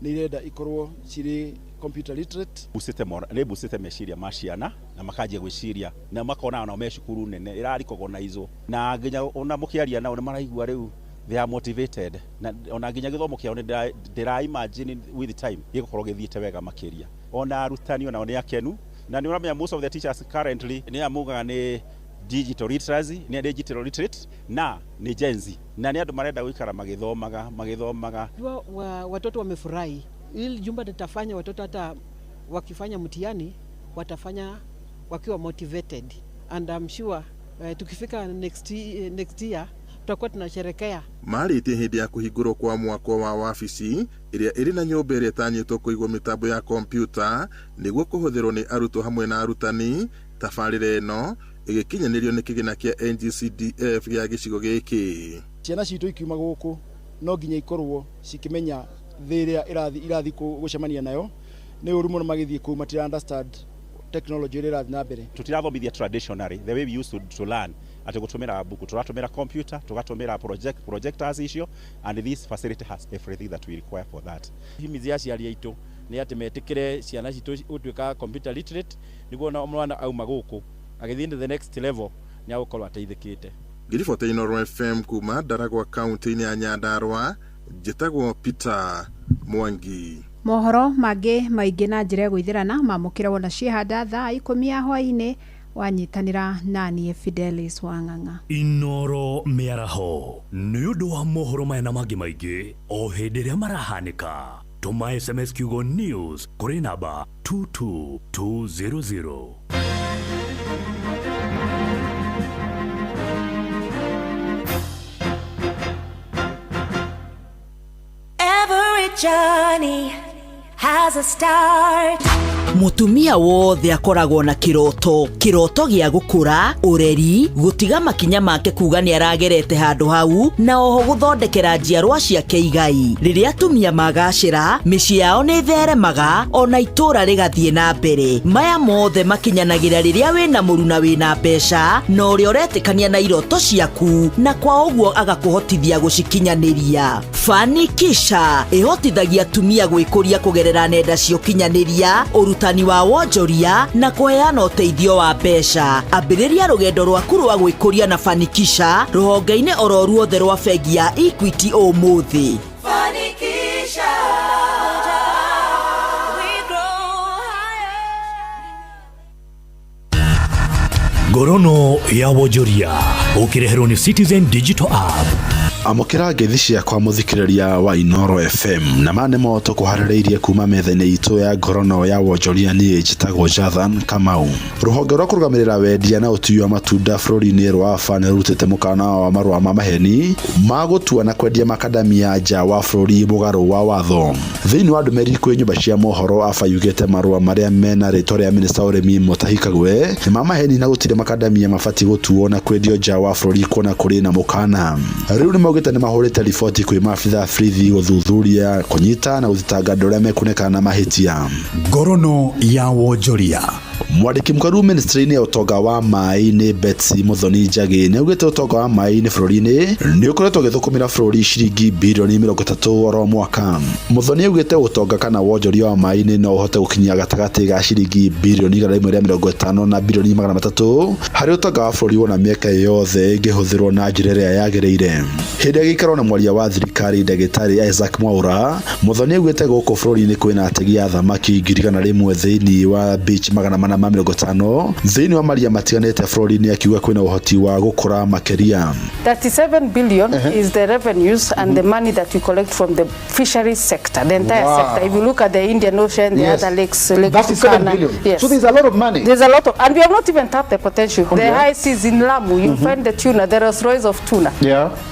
nĩ irenda ikorwo cirĩ computer literate. Nĩ boostĩte meciria ma ciana na makanjia gwĩciria na makona onao me cukuru nene ĩrarikogonaizwo, na nginya ona mũkĩaria nao nĩ maraigua rĩu they are motivated, na ona nginya gĩthomo kĩao nĩ ndĩra imagine with time gĩgũkorwo gĩthiĩte wega makĩria. Ona arutani onao nĩ akenu, na nĩ ũramenya most of the teachers currently nĩ amugaga nĩ digital literacy, nĩ digital literate na nĩ Gen Z, na nĩ andũ marenda gũikara magĩthomaga magĩthomaga. Watoto wamefurahi. Hili jumba litafanya watoto hata wakifanya mtihani watafanya wakiwa motivated, and I'm sure tukifika next year tutakuwa tunasherekea. Marĩtie hĩndĩ ya kũhingũrwo kwa mwako wa wabici ĩrĩa ĩrĩ na nyũmba ĩrĩa ĩtanyĩtwo kũigwo mĩtambo ya kompiuta nĩguo kũhũthĩrwo nĩ arutwo hamwe na arutani. Tabarĩra ĩno ĩgĩkinyanĩrio nĩ kĩgĩna kĩa NGCDF gĩa gĩcigo gĩkĩ. Ciana citũ ikiuma gũkũ no nginya ikorwo cikĩmenya thĩ ĩrĩa irathi gũcemania nayo. Nĩ ũru mũno magĩthiĩ kũu matira understand technology ĩrĩa ĩrathiĩ na mbere. Tũtirathomithia traditionally the way we used to learn, atĩ gũtũmĩra buku. Tũratũmĩra computer, tũgatũmĩra projectors icio, and this facility has everything that we require for that. Himizi aciari aitũ nĩ atĩ metĩkĩre ciana citũ gũtuĩka computer literate, nĩguo ona mwana auma gũkũ agĩthiĩ into the next level nĩ agũkorwo ateithĩkĩte. Ngĩribota Inooro FM kuma Ndaragwa, kaunti-inĩ ya Nyandarua, njĩtagwo Peter Mwangi. Mohoro mangĩ maingĩ na njĩra ĩgũithĩrana mamũkĩre wona ciĩhanda thaa 10 ya hwaĩ-inĩ. Wanyitanĩra naniĩ Fidelis Wang'ang'a. Inoro Mĩaraho, nĩ ũndũ wa mohoro maya na mangĩ maingĩ o hĩndĩ ĩrĩa marahanĩka, tũma SMS kiugo news kũrĩ namba 22200. Every journey has a start. Mutumia wothe akoragwo na kiroto, kiroto gĩa gũkũra ũreri, gũtiga makinya make kuga nĩ aragerete handũ hau, na oho gũthondekera njiarwa ciake igai. Rĩrĩa atumia magacĩra, mĩciĩ yao nĩ ĩtheremaga, ona itũũra rĩgathiĩ na mbere. Maya mothe makinyanagĩra rĩrĩa wĩna mũruna, wĩna mbeca, na ũrĩa ũretĩkania na iroto ciaku, na kwa ũguo agakũhotithia gũcikinyanĩria. Fanikisha ĩhotithagia atumia gwĩkũria kũgerera nenda cia ũkinyanĩria, ũrutani wa wonjoria na kũheana ũteithio wa mbeca. Ambĩrĩria rũgendo rwaku rwa gwĩkũria na Fanikisha rũhonge-inĩ oro ruothe rwa bengi ya Equity ũmũthĩ. Fanikisha. We grow higher. Ngorono ya wonjoria ũkĩreherwo nĩ Citizen Digital App. Amũkĩra ngeithi ciakwa, mũthikĩrĩria wa Inoro FM, na ma nĩmo tũkũharĩrĩirie kuma metha-inĩ itũ ya ngorono ya wonjoria. Niĩ njĩtagwo Jathan Kamau. Rũhonge rwa kũrũgamĩrĩra wendia na ũtui wa matunda bũrũri-inĩ rwa AFA nĩ rũrutĩte mũkana wa marũa ma maheni ma gũtua na kwendia makadamia nja wa bũrũri mũgarũ wa watho. Thĩinĩ wa ndũmĩrĩri kwĩ nyũmba cia mohoro, AFA yugĩte marũa marĩa mena rĩtwa rĩa minista wa ũrĩmi Mutahi Kagwe nĩ ma maheni na gũtirĩ makadamia mabatiĩ gũtuo na kwendio nja wa bũrũri, kuona kũrĩ na mũkana. Rĩu nĩ maugĩte nĩ mahũrĩte riboti kwĩ maabitha borithi gũthuthuria, kũnyita na gũthitanga andũ arĩa mekuonekana na mahĩtia. Ngorono ya wonjoria. Mwandĩki mũkaru ministry-inĩ ya ũtonga wa maĩ-inĩ Betsy Muthoni Njagi nĩ augĩte ũtonga wa maĩ-inĩ bũrũri-inĩ nĩ ũkoretwo ũgĩthũkũmĩra bũrũri ciringi birioni 30 oro mwaka. Muthoni augĩte ũtonga kana wonjoria wa maĩ-inĩ no ũhote gũkinyia gatagatĩ ga ciringi birioni 150 na birioni 300 harĩ ũtonga wa bũrũri wona mĩaka yothe ĩngĩhũthĩrwo na njĩra ĩrĩa yagĩrĩire. Hĩndĩ ya gĩikaro na mwaria wa thirikari ndagĩtarĩ Isaac Mwaura, Muthoni augĩte gũkũ bũrũri-inĩ kwĩna ategi a thamaki 100,000 thĩinĩ wa beach 450 thĩinĩ wa maria matiganĩte bũrũri-inĩ, akiuga kwĩna ũhoti wa gũkũra makĩria. 37 billion is the revenues and the money that we collect from the fisheries sector, the entire sector. If you look at the Indian Ocean, the other lakes, Lake 37 Turkana, billion. Yes. So there's a lot of money. There's a lot of, and we have not even tapped the potential. The high seas in Lamu, you'll find the tuna, the Rolls Royce of tuna.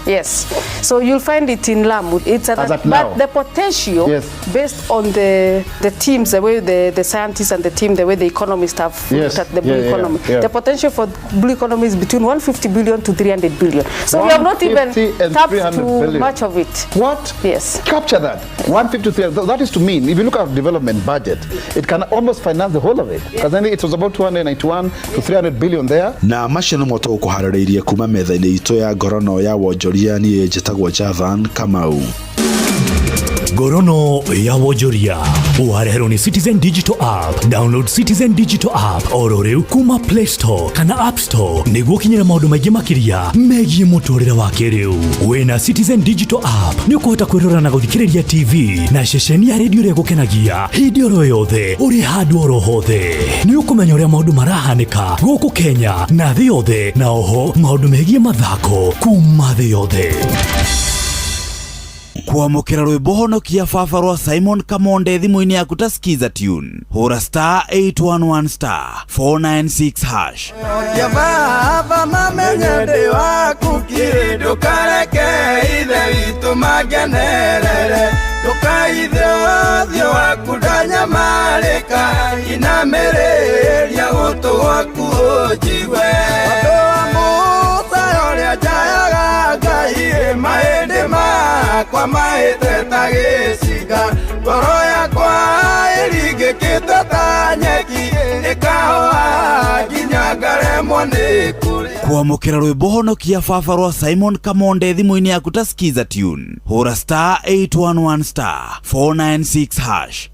Yes. So you'll find it in Lamu. It's As at but now. the potential based on the teams, the way the scientists and the team, the way the economists have looked at the blue economy. The potential for blue economy is between 150 billion to 300 billion. So we have not even 150 and tapped 300 to billion. much of it. What? Yes. Capture that. 150 to 300. That is to mean, if you look at development budget, it can almost finance the whole of it. Because then it was about 291 to 300 billion there. Na macio nĩmo tũgũkũharĩrĩirie kuma metha-inĩ itũ ya ngorono ya wonjoria. Niĩ njĩtagwo Jathan Kamau. Ngorono ya wonjoria wareherwo nĩ Citizen Digital App. Download Citizen Digital App oro rĩu kuma Play Store kana App Store nĩguo ũkinyĩre maũndũ maingĩ makĩria megiĩ mũtũrĩre wa kĩrĩu. Wĩna Citizen Digital App nĩ ũkũhota kwĩrora na gũthikĩrĩria TV na ceceni ya redio ĩrĩa ĩgũkenagia hĩndĩ oro yothe ũrĩ handũ oro hothe. Nĩ ũkũmenya ũrĩa maũndũ marahanĩka gũkũ Kenya na thĩ yothe, na oho maũndũ megiĩ mathako kuma thĩ yothe. Kwamũkĩra rwĩmbo honokia baba rwa Simon Kamonde thimũ-inĩ yaku ta Skiza tune, hũra star 811 star 496 hash. Kia baba mamenye ndĩ waku kiri, ndũkareke ithe witũ mangenerere, ndũkaithe ũthiũ waku ndanyamarĩka, inamĩrĩria gũtũ gwaku ũnjigue. Ũndũ wa Musa ũrĩa njayaga Ngai, mahĩndĩ makwa mahĩte ta gĩcinga, ngoro yakwa ĩringĩkĩte ta nyeki, ĩkahoha nginya ngaremwo nĩ kũrĩa. Kwamũkĩra rwĩmbo honokia baba rwa Simon Kamonde thimũ-inĩ yaku ta Skiza tune, hũra star 811 star 496 hash.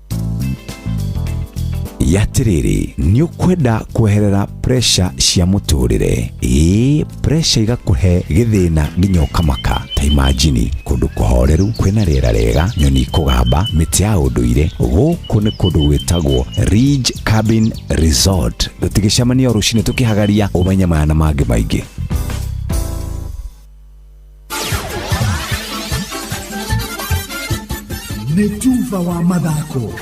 Yatĩrĩrĩ, nĩ ũkwenda kweherera pressure cia mũtũrĩre? Ĩĩ, pressure igakũhe gĩthĩna nginya ũkamaka. Ta imagine kũndũ kũhoreru, kwĩna rĩera rĩega, nyoni ikũgamba, mĩtĩ ya ũndũire. Gũkũ nĩ kũndũ gwĩtagwo Ridge Cabin Resort. Tũtigĩcemania o rũcinĩ tũkĩhagaria, ũmenye maya na mangĩ maingĩ. Nĩ tuba wa mathako.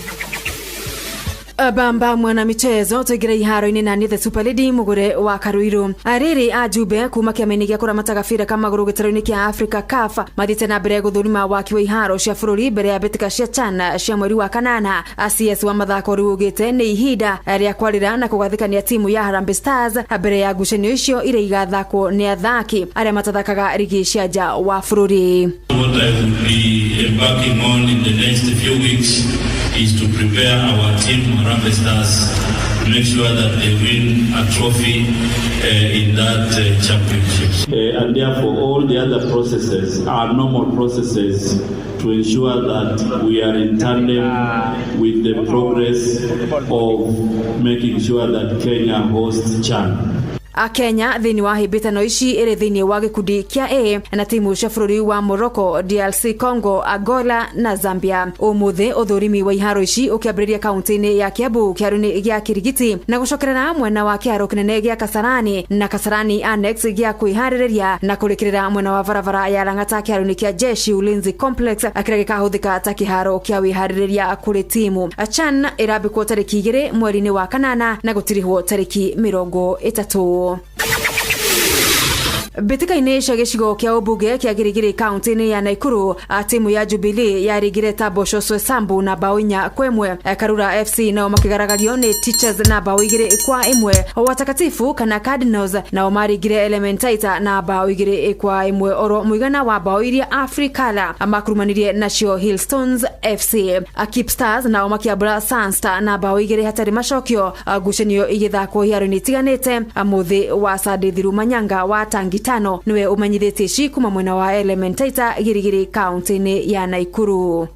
Bamba mwana michezo tuingire iharo-inĩ na nĩ the super lady mugure wa Karuiru. Rĩrĩ ajumbe kuma kĩama-inĩ gĩa kũramata gabira ka magũrũ gĩtarũ-inĩ kĩa Africa CAF mathiĩte na mbere gũthũrima waki wa iharo cia bũrũri mbere ya mbĩtĩka cia CHAN cia mweri wa kanana. CS wa mathako rĩu ugĩte nĩ ihinda rĩa kwarĩra na kũgathĩkania timu ya Harambee Stars mbere ya ngucanio icio iria igathakwo nĩ athaki arĩa matathakaga rigi cia nja wa bũrũri. What I will be embarking on in the next few weeks is to prepare our team Harambee Stars to make sure that they win a trophy in that championship. And therefore all the other processes are normal processes to ensure that we are in tandem with the progress of making sure that Kenya hosts CHAN. Kenya thĩinĩ wa hĩmbĩtano ici ĩrĩ thĩinĩ wa gĩkundi kĩa A na timu cia bũrũri wa Morocco, DRC Congo, Angola na Zambia. Ũmũthĩ ũthũrimi wa iharo ici ũkĩambĩrĩria kaunti-inĩ ya Kiambu kĩharo-inĩ gĩa Kirigiti na gũcokerera mwena wa kĩharo kĩnene gĩa Kasarani na Kasarani Annex gĩa kwĩharĩrĩria na kũrĩkĩrĩra mwena wa barabara ya Lang'ata kĩharo-inĩ kĩa Jeshi Ulinzi Complex kĩrĩa gĩkahũthĩka ta kĩharo kĩa wĩharĩrĩria kũrĩ timu. CHAN ĩrambĩkwo tarĩki 2 mweri-inĩ wa kanana na gũtirihwo tarĩki 30. Mbĩtĩka-inĩ cia gĩcigo kĩa ũmbunge kĩa Girigiri kaunti-inĩ ya Naikuru, timu ya Jubilee yarĩngire Tambosho Swesambu na bao 4-1. Karura FC nao makĩgaragario nĩ Teachers na bao 2-1. Watakatifu kana Cardinals nao marĩngire Elementaita na bao 2-1 oro mũigana wa bao iria Africala makurumanirie nacio Hillstones FC. Keep Stars nao makĩambũra Sunstar na bao 2 hatarĩ macokio. Ngucanio igĩthakwo iharo-inĩ itiganĩte. Mũthĩ wa Sunday Thiru Manyanga wa Tangi tano niwe ũmenyithĩtie ici kuma mwena wa Elementaita Girigiri kaunti-inĩ ya Naikuru.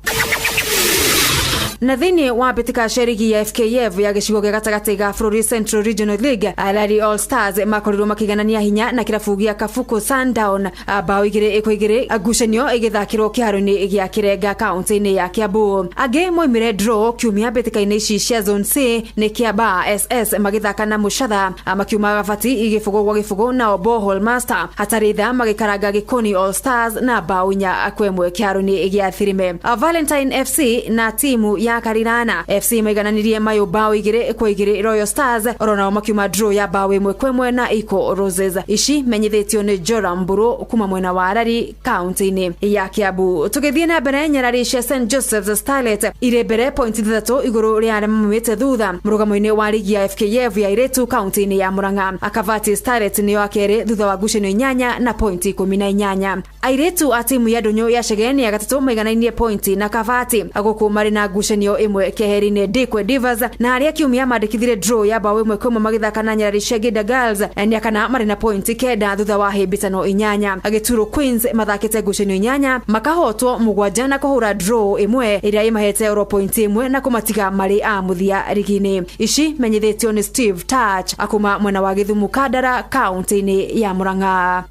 Na thĩinĩ wa mbĩtĩka cia rigi ya FKF ya gĩcigo gĩa gatagatĩ ga bũrũri Central Regional League, Lari All Stars makorirwo makĩiganania hinya na kĩrabu gĩa Kabuku Sundown bao 2-2, ngucanio ĩgĩthakĩrwo kĩharo-inĩ gĩa Kĩrenga kaunti-inĩ ya Kiambu. Angĩ moimire draw kiumia mbĩtĩka-inĩ ici cia Zone C nĩ Kiambaa SS magĩthaka na Mũcatha makiuma gabati 0-0, nao Bohol Master hatarĩ tha magĩkaranga Gĩkoni All Stars na bao 4-1 kĩharo-inĩ gĩa Thirime. Valentine FC na timu ya Karirana FC maigananirie mayo bao 2-2 Royal Stars oro nao makiuma draw ya bao 1-1 na Eco Roses. Ici menyithĩtio nĩ Joram Mburu kuma mwena wa Arari kaunti-inĩ ya Kiambu. Tũgĩthiĩ na mbere, nyarari cia St Joseph's Starlet irĩ mbere pointi 3 igũrũ rĩa arĩa maumĩte thutha mũrũgamo-inĩ wa rigi ya FKF ya airĩtu kaunti-inĩ ya Murang'a. Akavati Starlet nĩo akerĩ thutha wa ngucanio 8 na pointi 18. Airĩtu a timu ya Ndũnyũ ya Chegeni ya gatatũ maiganainie pointi na Kavati gũkũ marĩ na ngucanio ngucanio ĩmwe keheri-inĩ Ndikwe Divas, na arĩa kiumia mandĩkithire draw ya bao 1-1 magĩthaka na Nyarari Shegida Girls nĩ akana marĩ na pointi 9 thutha wa hĩmbĩtano 8. Gĩturo Queens mathakĩte ngucanio 8 makahotwo 7 na kũhũra draw 1 ĩrĩa ĩmahete oro pointi 1 na kũmatiga marĩ a mũthia rigi-inĩ. Ici menyithĩtio nĩ Steve Touch akuma mwena wa Gĩthumo Kandara kaunti-inĩ ya Murang'a.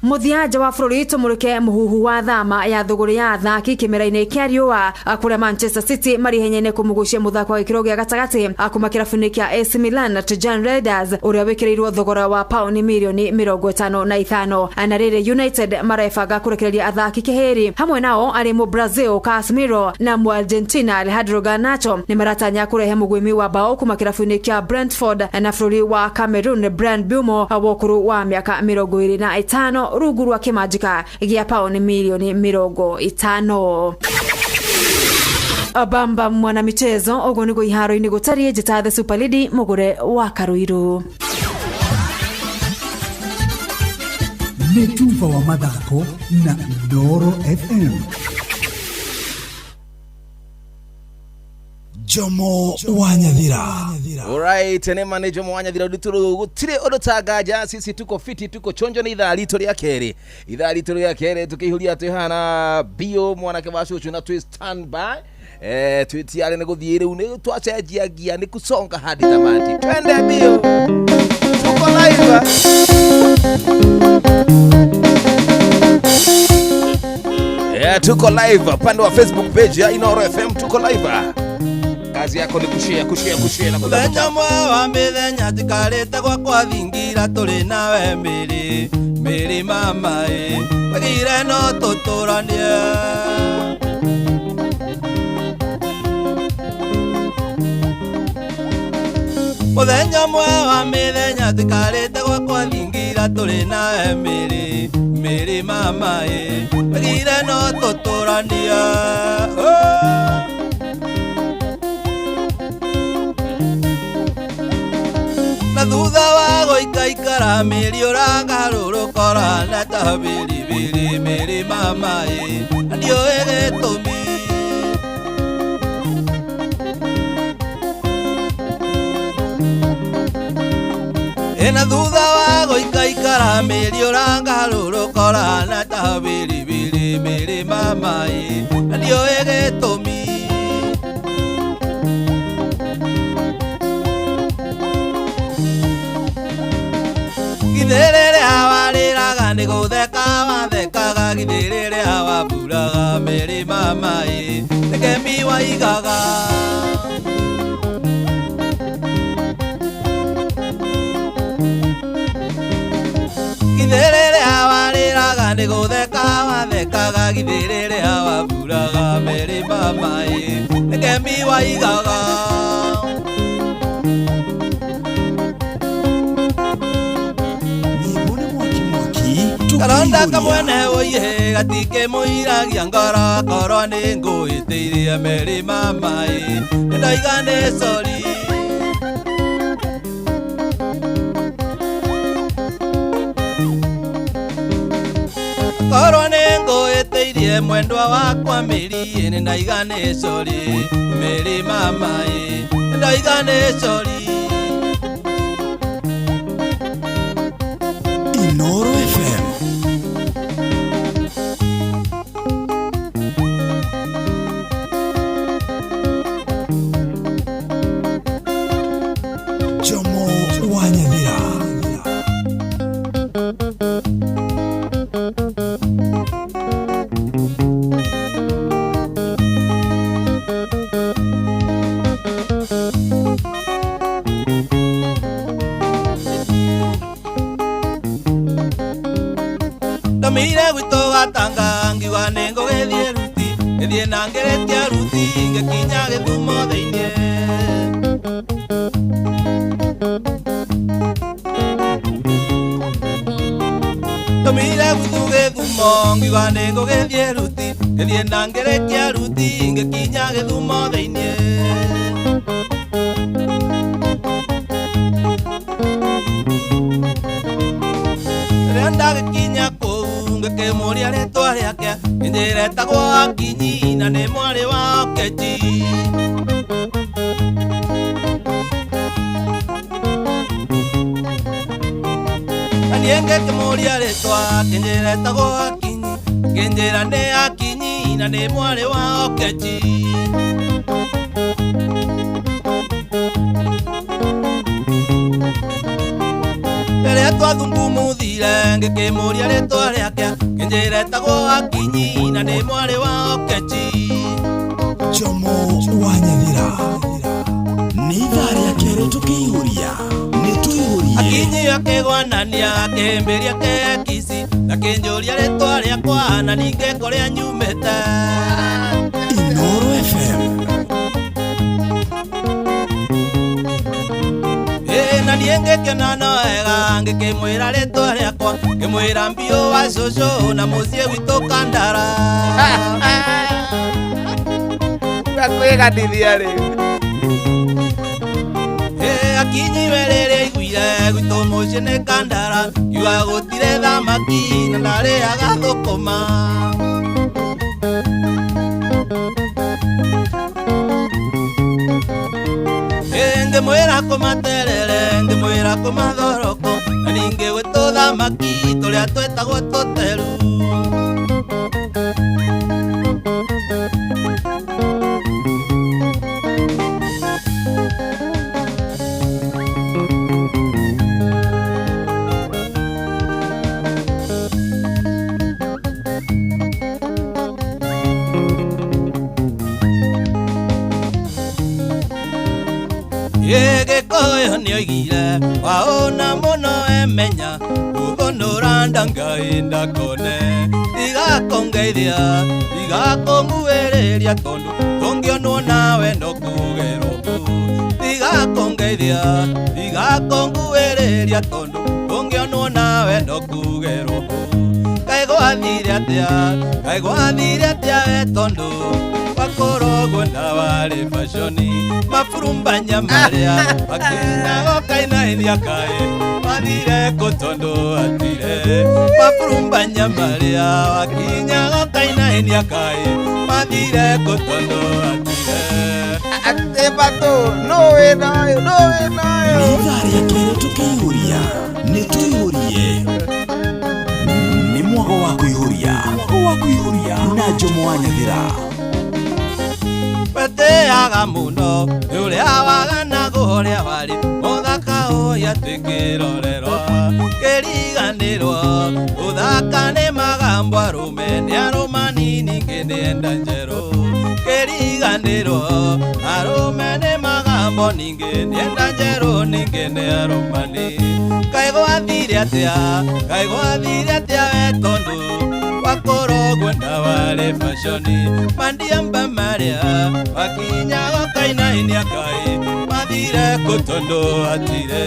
Mũthia nja wa bũrũri tũmũrĩke mũhuhu wa thama ya thũgũrĩ ya athaki kĩmera-inĩ kĩa riũa kũrĩa Manchester City marĩ ihenya-inĩ kũmũgucia mũthako wa gĩkĩro gĩa gatagatĩ kuma kĩrabu-inĩ kĩa AC Milan na Tijan Reinders ũrĩa wĩkĩrĩirwo thogora wa pauni mirioni 55. Na rĩrĩ United marebanga kũrekereria athaki kĩhĩri hamwe nao arĩ mu Brazil Casemiro na mu Argentina Alejandro Garnacho nĩ maratanya kũrehe mũgwĩmi wa bao kuma kĩrabu-inĩ kĩa Brentford na bũrũri wa Cameroon Bryan Mbeumo wa ũkũrũ wa mĩaka 25 rungu rwa kĩmanjĩka gĩa pauni mirioni 50. Bamba mwana michezo ũguo nĩguo iharo-inĩ gũtariĩ. Njĩta The Super Lady mũgũre wa Karuiru. Nĩ tuba wa mathako na Inooro FM. Jomo wa Nyathira. Alright, ne mane Jomo wa Nyathira nduturu gutire undu tangaja, sisi tuko fiti, tuko chonjo. Ni ithaa ritu ria keri, ithaa ritu ria keri tukihuria twihana bio mwanake wa cucu na twi stand by twitiare ni guthie riu ni twacenjia gia ni kusonga hadi tamati, twende bio, tuko live. Yeah, tuko live upande wa Facebook page ya Inooro FM, tuko live. Kazi yako ni kushare, kushare, kushare na Mũthenya ũmwe wa mĩthenya njikarĩte gwakwa thingira tũrĩ nawe mĩrĩ mĩrĩ mama ĩ wagire no tũtũranie. Mũthenya ũmwe wa mĩthenya njikarĩte gwakwa thingira tũrĩ nawe mĩrĩ mĩrĩ mama ĩ wagire no tũtũranie. Na thutha wa gũikaikara mĩri ũragarũrũkora na ta biribiri mĩrĩ mama ĩ na ndiũĩ gĩtũmi. Ĩna thutha wa gũikaikara mĩri ũragarũrũkora na ta biribiri mĩrĩ mama ĩ na ndiũĩ gĩtũmi. Githĩ rĩrĩa warĩraga nĩ gũtheka wathekaga, githĩ rĩrĩa wamburaga mĩrĩ mama ĩ nĩ kemi waigaga. Githĩ rĩrĩa warĩraga nĩ gũtheka wathekaga, githĩ rĩrĩa wamburaga mĩrĩ mama ĩ nĩ kemi waigaga. Karonda kamwene oiye gatikĩmũiragia ngoro korwo nĩ ngũĩtĩirie mĩrĩ mama ĩ nĩndoiga nĩ sori. Korwo nĩ ngũĩtĩirie mwendwa wakwa mĩri ĩ nĩndaiga nĩ sori mĩrĩ mama ĩ nĩndoiga nĩ sori. Inooro FM. Jomo wa Nyathira. Ndamire gwitũ gatanga ngiuga nĩ ngũgĩthiĩ ruti ngĩthiĩ na ngĩrĩtie ruti ngĩkinya Gĩthumo thĩiniĩ. Ndamire gwitũ Gĩthumo ngiuga nĩ ngũgĩthiĩ ruti ngĩthiĩ na ngĩrĩkia ruti ngĩkinya Gĩthumo thĩiniĩ. Rĩrĩa ndagĩkinya kũu ngĩkĩmũria rĩtwa rĩake Kĩnjĩra etagwo Akinyi na nĩ mwarĩ wa Okechi. Na niĩ ngĩkĩmũria rĩtwa, kĩnjĩra etagwo Akinyi, kĩnjĩra nĩ Akinyi na nĩ mwarĩ wa Okechi. Rĩrĩa twathungumuthire ngĩkĩmũria rĩtwa rĩake, kĩnjĩra etagwo Akinyi na nĩ mwarĩ wa Okechi. Jomo wa Nyathira nĩ ithaa rĩa kerĩ tũkĩihũria nĩ tũihũrie. Akinyi akĩgwanania akĩhĩmbĩria kekisi, akĩnjũria rĩtwa rĩakwa na ningĩ kũrĩa nyumĩte. Inoro FM. Ĩ na niĩ ngĩkena no wega ngĩkĩmwĩra rĩtwa rĩakwa, ngĩmwĩra mbiũ wa cũcũ na mũciĩ witũ Kandara. Kwĩganithia rĩu. Ĩ Akinyi we rĩrĩa aiguire gwitũ mũciĩ nĩ Kandara, kiuga gũtirĩ thamaki na ndarĩaga thũkũma. Ĩ ngĩmwĩra kũmaterere, ngĩmwĩra kũmathoroko, na ningĩ gwĩ tũthamaki tũrĩa twĩtagwo tũteru. Gĩkũyũ nĩoigire waũna mũno emenya gũthũnũra ndangai ndakone, tigakũngeithia tigakũnguĩrĩria tondũ tũngĩonwo nawe no kugerwo kũ. Tigakũngeithia tigakũnguĩrĩria tondũ tũngĩonwo nawe no kugerwo kũ. Kaĩ gwathire atĩa, kaĩ gwathire atĩa we tondũ wakorogwo na warĩ baconi, maburumbanya marĩa makinyago kainainia kaĩ mathire kũ tondũ atire. Maburumbanya marĩa wakinyago kainainia kaĩ mathire kũ tondũ atire. Atĩ batũ no wĩ nayo, no wĩ nayo. Nĩ ithaa rĩa kerĩ tũkĩihũria nĩ tũihũrie. Nĩ mwago wa kũihũria, mwago wa kũihũria na Jomo wa Nyathira. Weteaga mũno nĩ ũrĩa waganaga ũrĩa warĩ mũthaka ũyũ atĩ kĩrorerwa kĩriganĩrwo. Ũthaka nĩ magambo arũme nĩ arũmani ningĩ nĩenda njerũ. Kĩriganĩrwo arũme nĩ magambo ningĩ nĩenda njerũ ningĩ nĩ arũmani. Kaĩ gwathire atĩa, kaĩ gwathire atĩa we tondũ wakorogwo na warĩ baconi, mandiamba marĩa wakinyago kainainia kaĩ mathire kũ tondũ atire.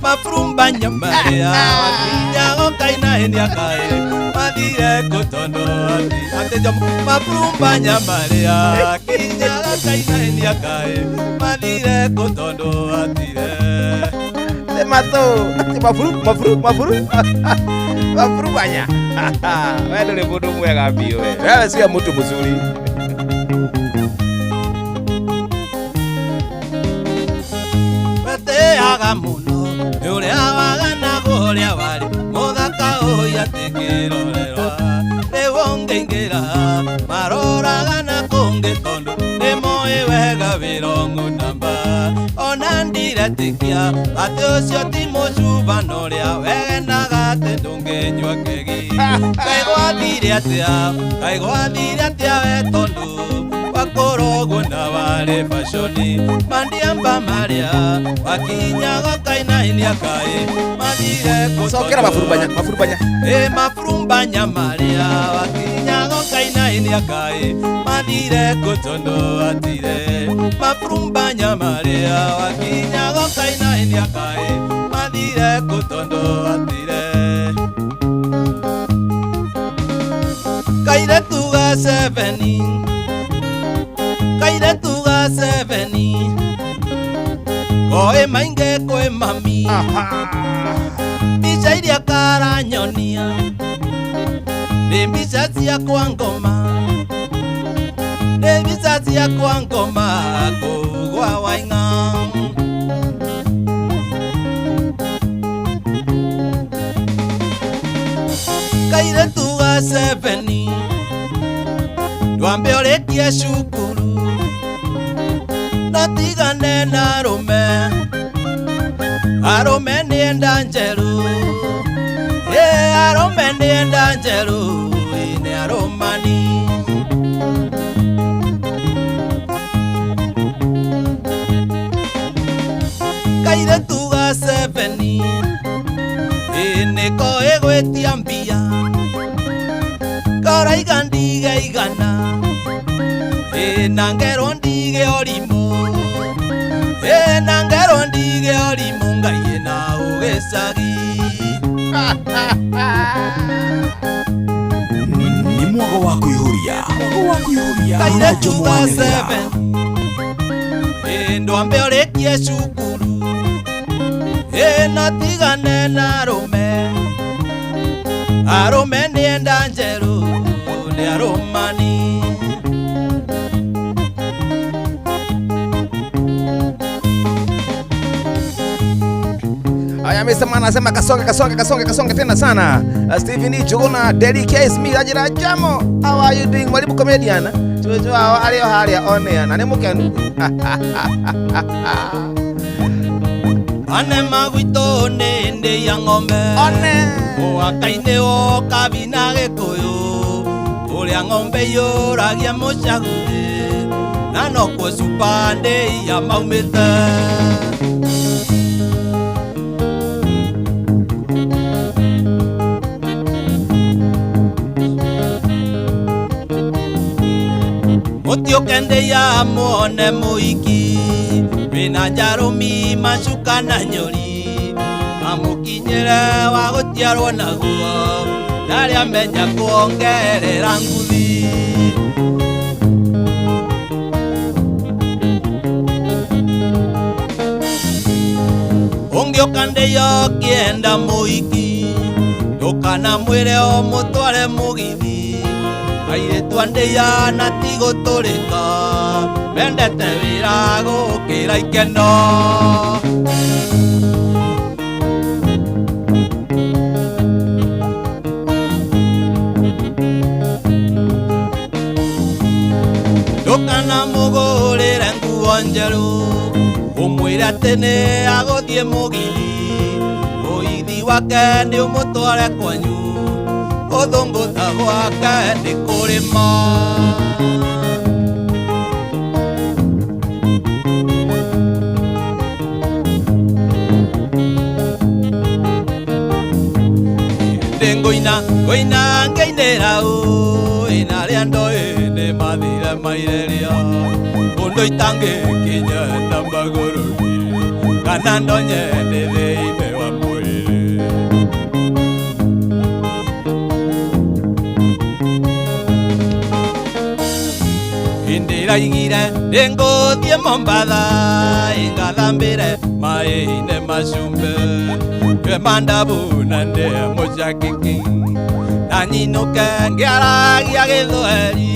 Maburumbanya marĩa wakinyago kainainia kaĩ mathire kũ tondũ atire. Maburumbanya marĩa wakinyago kainainia kaĩ mathire kũ tondũ atire. Te matũ, atĩ maburu maburu maburu maburumbanya. We ndũrĩ mũndũ mwega biũ we. Wewe sio mtu mzuri. Weteaga mũno nĩ ũrĩa waganaga ũrĩa warĩ mũthaka ũyũ atĩ kĩrorerwa. Rĩu ũngĩingĩra maroraga na kũngĩ tondũ nĩmoĩ wega wĩrong'u namba. Ona ndiretĩkia atĩ ũcio ti mũcubano ũrĩa wendaga atĩ ndũngĩnyua kegi. Kaĩ gwathire atĩa, kaĩ gwathire atĩa we tondũ wakorogwo na warĩ baconi, mandiamba marĩa wakinyago kainainia kaĩ mathire kũ Cokera maburumbanya, maburumbanya. Ĩ maburumbanya marĩa wakinyago kainainia kaĩ mathire kũ tondũ atire. Maburumbanya marĩa wakinyago kainainia kaĩ mathire kũ tondũ atire. Kairetu ga seveni, kairetu ga seveni, koĩ maingĩ kwĩ mami, mbica iria karanyonia Nĩ mbica ciakwa ngoma, nĩ mbica ciakwa ngoma kũu gwa Waing'a. Kairĩtu ga seveni ndwambe ũrĩkie cukuru, no tigane na arũme, arũme nĩ enda njerũ, ĩ arũme nĩ enda njerũ, ĩ nĩ arũmani. Kairĩtu ga seveni ĩ nĩko ĩgwĩtia mbia, karaiga ndige igana, ĩ na ngerwo ndige ũrimũ, ĩ na ngerwo ndige ũrimũ, Ngai ĩna ũgĩcagi. Nĩ mwago wa kũihũria, mwago wa kũihũria na Kairĩtu Jomo ga Wanĩrĩra. seven ĩ ndwambe ũrĩkie cukuru, ĩ no tigane na arũme, arũme nĩ enda njerũ, nĩ arũmani. Aya, Mr. Man anasema kasonge kasonge kasonge kasonge tena sana. Stephen Ijuguna, Derek K. Smith ajira jamo. How are you doing? Mwalimu comedian. Tuwezo hao alio haria on air. Na ni mukenu. Ane magwitũ nĩ ndĩ ya ng'ombe, one mũhaka-inĩ wo Kabi na Gĩkũyũ, ũrĩa ng'ombe iyũragia mũcagũthi, na nokuo cuba ndĩ ya maumĩte. Mũtiũke ndĩ ya muone mũhiki wĩna njarũmi macuka na nyũri, amũkinyĩre wa gũciarwo naguo, ndarĩ amenya kuongerera nguthi. Ũngĩũka ndĩyo ũkĩenda mũhiki, ndũkanamwĩre ũmũtware mũgithi, airĩtu a ndĩya na ti gũtũrĩka, mendete wĩra gũkĩra ikeno. Ndũkanamũgũrĩre nguo njerũ, ũmwĩre atĩ nĩ agũthiĩ mũgithi, mũgithi wake nĩ ũmũtware kwanyu, gũthũngũtha gwake nĩ kũrĩma. Ndĩ ngũina ngũina ngĩinĩra ũ, ĩna arĩa ndoĩ nĩ mathire maireria, kũndũ itangĩkinya na magũrũ kana ndonye ndĩ thĩinĩ wa mwĩrĩ. Ndĩraigire ndĩngũthiĩ Mombatha, ĩngathambĩre maĩ-inĩ macumbe, ndue mandabu na ndĩe mũcakiki, na nyinũke ngĩaragia Gĩthweri,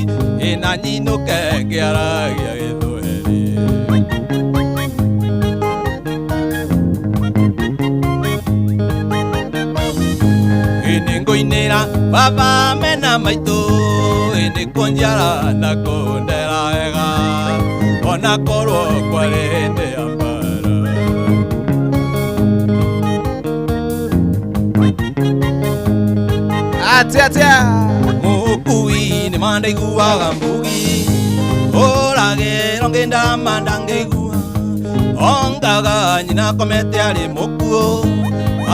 ĩ na nyinũke ngĩaragia Gĩthweri. Ĩ nĩngũinĩra baba mena maitũ, ĩ nĩkũnjiara na kũndera wega, ona korwo kwarĩ hĩndĩ ya mbara. Atia atia. Mũkui nĩ mandaiguaga mbugi, ũragĩrwo ngĩndarama ndangĩigua, ongaga nyina akomete arĩ mũkuũ,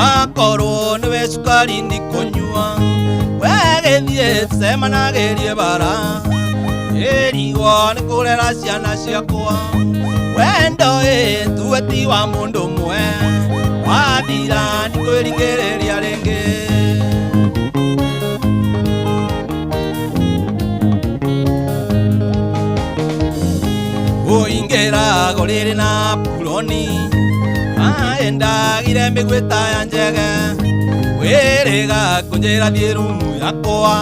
akorwo nĩwe cukari ndikũnyua, wegĩthiĩ tũcemanagĩrie bara, ĩrigwo nĩ kũrera ciana ciakwa, wendo ĩ tuwe ti wa mũndũ ũmwe, wathira ndikwĩringĩrĩria rĩngĩ. Ũingĩra rĩrĩ na puroni, aendagire mĩgwĩta ya njege, Wĩrĩga kũnjĩra thiĩ rumu yakwa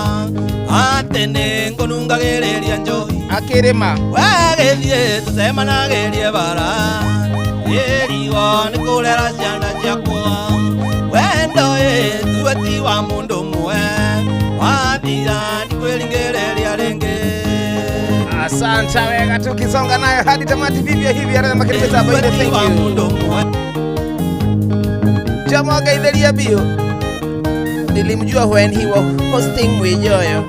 atĩ nĩ ngũnungagĩrĩria njohi akĩrĩma wegĩthiĩ tũcemanagĩrie bara ĩrigo nĩ kũrera ciana ciakwa wendo ĩ tuwe ti wa mũndũ ũmwe wathira ndikwĩringĩrĩria rĩngĩ. Asante wega, tukisonga nayo hadi tamati vivyo hivi arĩa makĩrĩ mĩtambo ile. Thank you Jomo Gaitheria bio. Nilimjua when he was hosting Mwijoyo.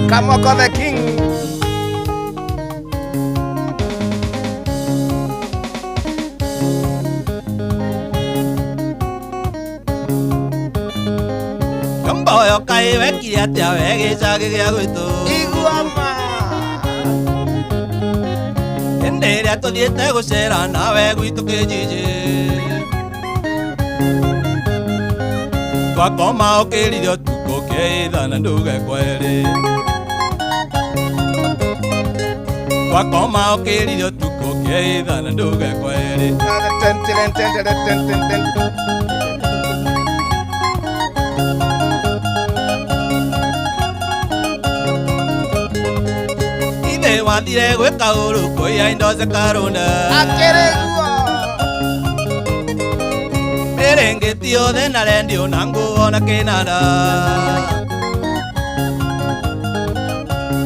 Kamoko the King. Kamboyo kaĩ wekire atĩa we gĩcagi gĩa gwitũ Iguama hĩndĩ ĩrĩa tũthiĩte gũcera nawe gwitũ kĩjiji twakoma ũkĩrire ũtukũ kĩitha na nduge kweri twakoma ũkĩrire ũtukũ kĩitha na nduge kweri. Ithe wathire gwĩka ũru kũiya indo cikarũnda akĩrĩguo mĩrĩngĩti yothe na rendio na nguo na kĩnanda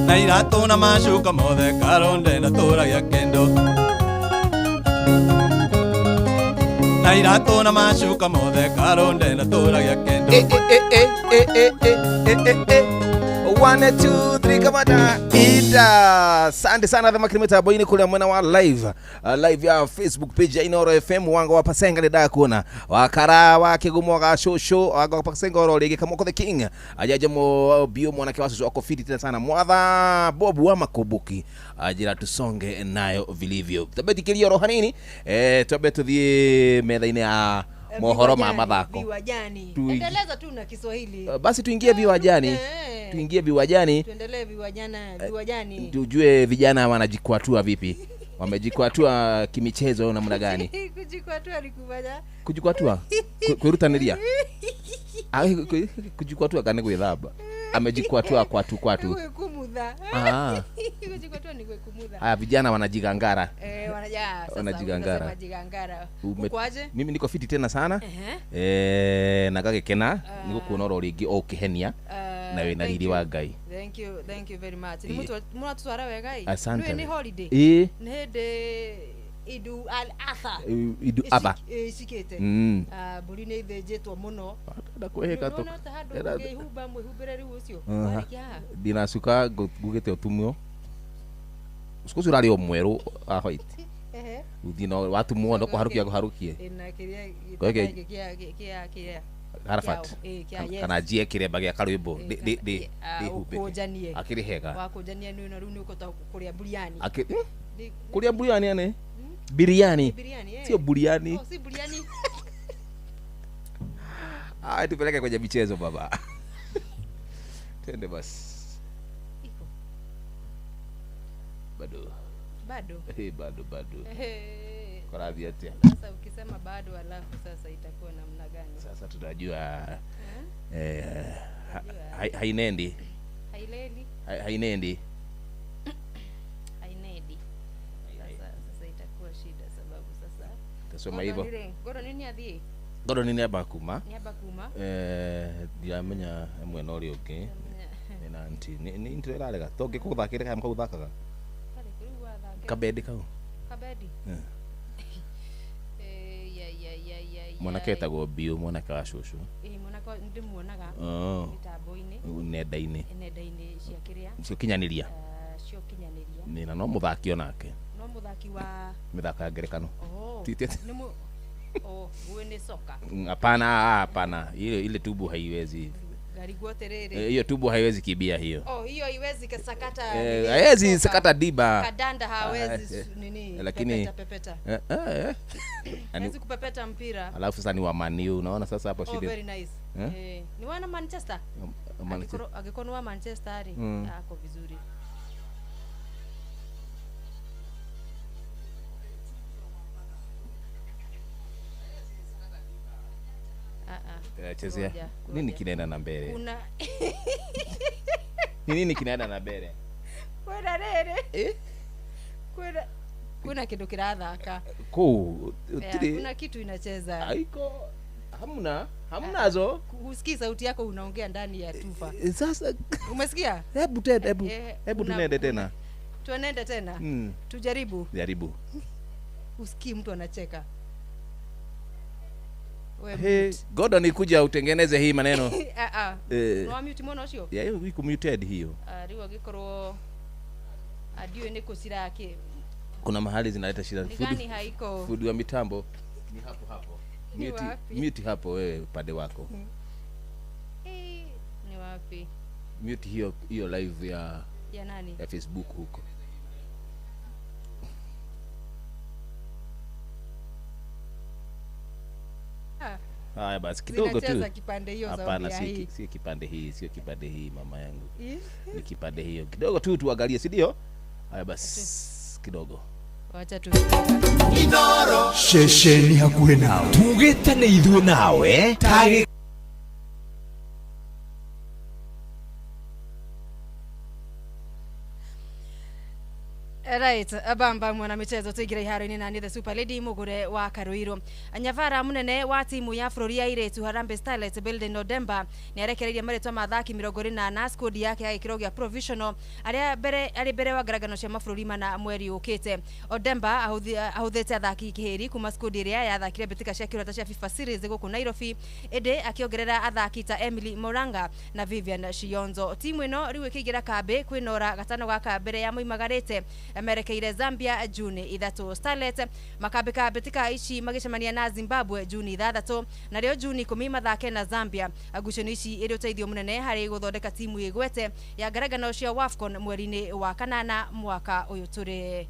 na iratũ na macuka mothe karũnde na tũragia kĩndũ na iratũ na macuka mothe karũnde na tũragia kĩndũ. 1 2 3 kama da ida. Asante sana the makiri mĩtambo-inĩ kũrĩa mwena wa live live ya Facebook page ya Inoro FM wanga wa Pasenga nĩ ndakuona wakara wa kĩgumo ga shosho wanga wa Pasenga oro rĩngĩ Kamoko the King ajaje mo bio mwanake wa shosho ako fiti tena sana mwatha Bob wa Makubuki ajira tusonge nayo vilivyo tabetikirio roho hanini twambe tuthiĩ metha-inĩ ya mohoro ma mathako viwajani. Endeleza tu na Kiswahili. Basi tuingie viwajani. Tuingie viwajani. Tuendelee viwajani. Tujue vijana wanajikwatua vipi. Wamejikwatua kimichezo namna gani? Kujikwatua ni kufanya. Kujikwatua? Kwirutaniria. Kujikwatua kana gwithamba. Amejikwatua kwatu kwatu. Kumudha. Kujikwatua ni kumudha. Haya vijana wanajigangara. Wanajigangara. Wanajigangara. Ukoaje? Mimi niko fiti tena sana. Na gagikena nigukuona oro ringi o ukihenia na wina riri wa Ngai. Thank you, thank you very much. Ni mtu muratwara wega i. Ni holiday. Ni hĩndĩ Idu al-Adha. Idu Adha. Icikĩte. Mbũri nĩ ithĩnjĩtwo mũno. Ndakwĩhĩka tũ. Ndĩhumba mwĩhumbĩre rĩu ũcio. Warĩkia haha. Ndinacuka ngugĩte ũtumwo. Ũcukũ ũcio ũrarĩ o mwerũ wa white. Uthi no watumwo no kũharũkia kũharũkie. Ĩna kĩrĩa kĩa kĩa Arafat. Kana njie kĩremba gĩa karwĩmbo ndĩ ndĩhumbĩke. Ũkũnjanie. Akĩrĩ hega. Wakũnjania nĩ rĩu nĩ ũkũhota kũrĩa buriani. Kũrĩa buriani ane? Biriani. Sio buriani. Oh, si buriani. Ah, tupeleke kwenye michezo baba. Twende basi. Iko. Bado. Bado. Bado bado. Korathi atia. Sasa ukisema bado alafu sasa itakuwa namna gani? Sasa tunajua hainendi. Haileli. Hainendi. Hainendi. Sasa itakuwa shida sababu sasa. Tasoma hivyo. Goro nini athie? Goro nini abakuma? Ni abakuma. Ndiramenya mwena ũrĩa ũngĩ. Na anti ni intro ĩrarega. Tongĩ kũthakĩre kama kũthakaga. Kabedi kau. Kabedi. Ya. Mwanake etagwo Biu, mwanake wa cũcũ. Mwanake ndimuonaga mitambo-inĩ. Nenda-inĩ. Nenda-inĩ cia kĩrĩa? Cia ũkinyanĩria. Cia ũkinyanĩria. Nĩ na no mũthaki onake. No mũthaki wa mĩthako ya ngerekano. Nĩ gwe nĩ soka. Hapana, hapana. Ile tubu haiwezi. Ngarigwo atiriri. Hiyo tubu haiwezi kibia hiyo. Oh, hiyo haiwezi kasakata. Haiwezi sakata diba. Kadanda hawezi nini. Lakini pepeta. Hawezi kupepeta mpira. Alafu sasa ni wa Man U, unaona sasa hapo shida. Oh, very nice. Ni wana Manchester. Angekuwa ni wa Manchester ari ako vizuri. Chezea. Ngoja, Nini ngoja. kinaenda na mbele? Kuna Ni nini kinaenda na mbele? Kwĩna rĩrĩ. Eh? Kwĩna kuna kindu kirathaka. Kuu Yeah, tiri kuna kitu inacheza. Haiko, hamna, hamnazo. Husikii sauti yako unaongea ndani ya tufa. Sasa Umesikia? Hebu tena, hebu Eh, hebu tunende tena. Tuenende tena. Tujaribu. Jaribu. Usikii mtu anacheka. We Hey, mute. Gordon ikuja utengeneze hii maneno. Ah ah. Eh. No mute mwana ucio. Ya hiyo iko muted hiyo. Ah, riu agikorwo ndiũĩ nĩ kũ ciraki. Kuna mahali zinaleta shida. Ni gani haiko? Fundi wa mitambo ni hapo hapo. Ni Mute, wapi? mute hapo wewe upande wako. Eh, ni wapi? Mute hiyo hiyo live ya Ya nani? ya Facebook huko. Ah. Haya basi kidogo tu. Zinacheza kipande hiyo Hapana, sauti ya si, hii. si kipande hii, sio kipande hii mama yangu. Ih. Ni kipande hiyo. Kidogo tu tuangalie, si ndio? Haya basi kidogo. Wacha tu. Ceceni hakuhĩ nawe tugĩte nĩ ithuĩ nawe tagĩ Right, bamba mwana michezo tuingire iharo-inĩ na niĩ the super lady mugure wa Karuiru. Nyavara munene wa timu ya bũrũri ya airĩtu Harambee Starlets Beldin Odemba nĩ arekereirie marĩtwa ma athaki 44 squad yake ya gĩkĩro gĩa provisional arĩa mbere arĩ mbere wa ngarangano cia mabũrũri mana mweri ũkĩte. Odemba ahũthĩte athaki kĩhĩri kuma squad ĩrĩa yathakire mbĩtĩka cia kĩrota cia FIFA series gũkũ Nairobi, ĩndĩ akĩongerera athaki ta Emily Moranga na Vivian Shionzo. Timu ĩno rĩu ĩkĩingĩra kambĩ kwĩnora gatano gaka mbere ya moimagarĩte merekeire Zambia Juni 3. Starlet makambĩka mbĩtĩka ici magĩcemania na Zimbabwe Juni 6 na rĩo Juni 10 mathake na Zambia. Ngucanio ici ĩrĩ ũteithio mũnene harĩ gũthondeka timu ĩgwete ya ngarangano cia WAFCON mweri-inĩ wa kanana mwaka ũyũ tũrĩ.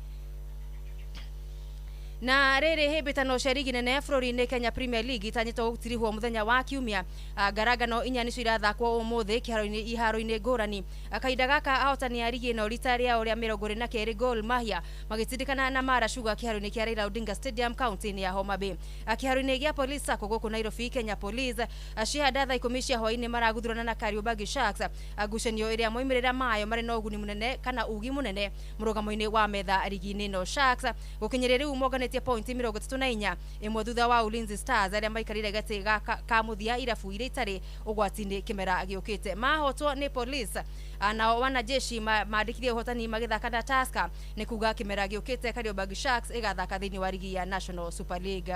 Na rĩrĩ hĩmbĩtano cia rigi nene bũrũri-inĩ Kenya Premier League itanyĩtwo gũtirihwo mũthenya wa kiumia. Ngarangano inya nĩcio irathakwo ũmũthĩ kĩharo-inĩ iharo-inĩ ngũrani. Kahinda gaka ahotani a rigi ĩno rita rĩao rĩa 22 Gor Mahia magĩtindĩkana na Mara Sugar kĩharo-inĩ kĩa Raila Odinga Stadium kaunti-inĩ ya Homa Bay. Kĩharo-inĩ gĩa Police Sacco gũkũ Nairobi, Kenya Police cihanda thaa 10 cia hwaĩ-inĩ maraguthurana na Kariobangi Sharks. Ngucanio ĩrĩa moimĩrĩra mayo marĩ na ũguni mũnene kana ugi mũnene mũrũgamo-inĩ wa metha rigi-inĩ ĩno. Sharks gũkinyĩria rĩu monganĩtie pointi 34 ĩmwe thutha wa Ulinzi Stars arĩa maikarĩire gatĩ ka mũthia irabu iria itarĩ ũgwati-inĩ kĩmera gĩũkĩte. Mahotwo nĩ Police, nao wanajeshi mandĩkithie ũhotani magĩthaka na Tusker, nĩ kuga kĩmera gĩũkĩte Kariobangi Sharks ĩgathaka thĩinĩ wa rigi ya National Super League.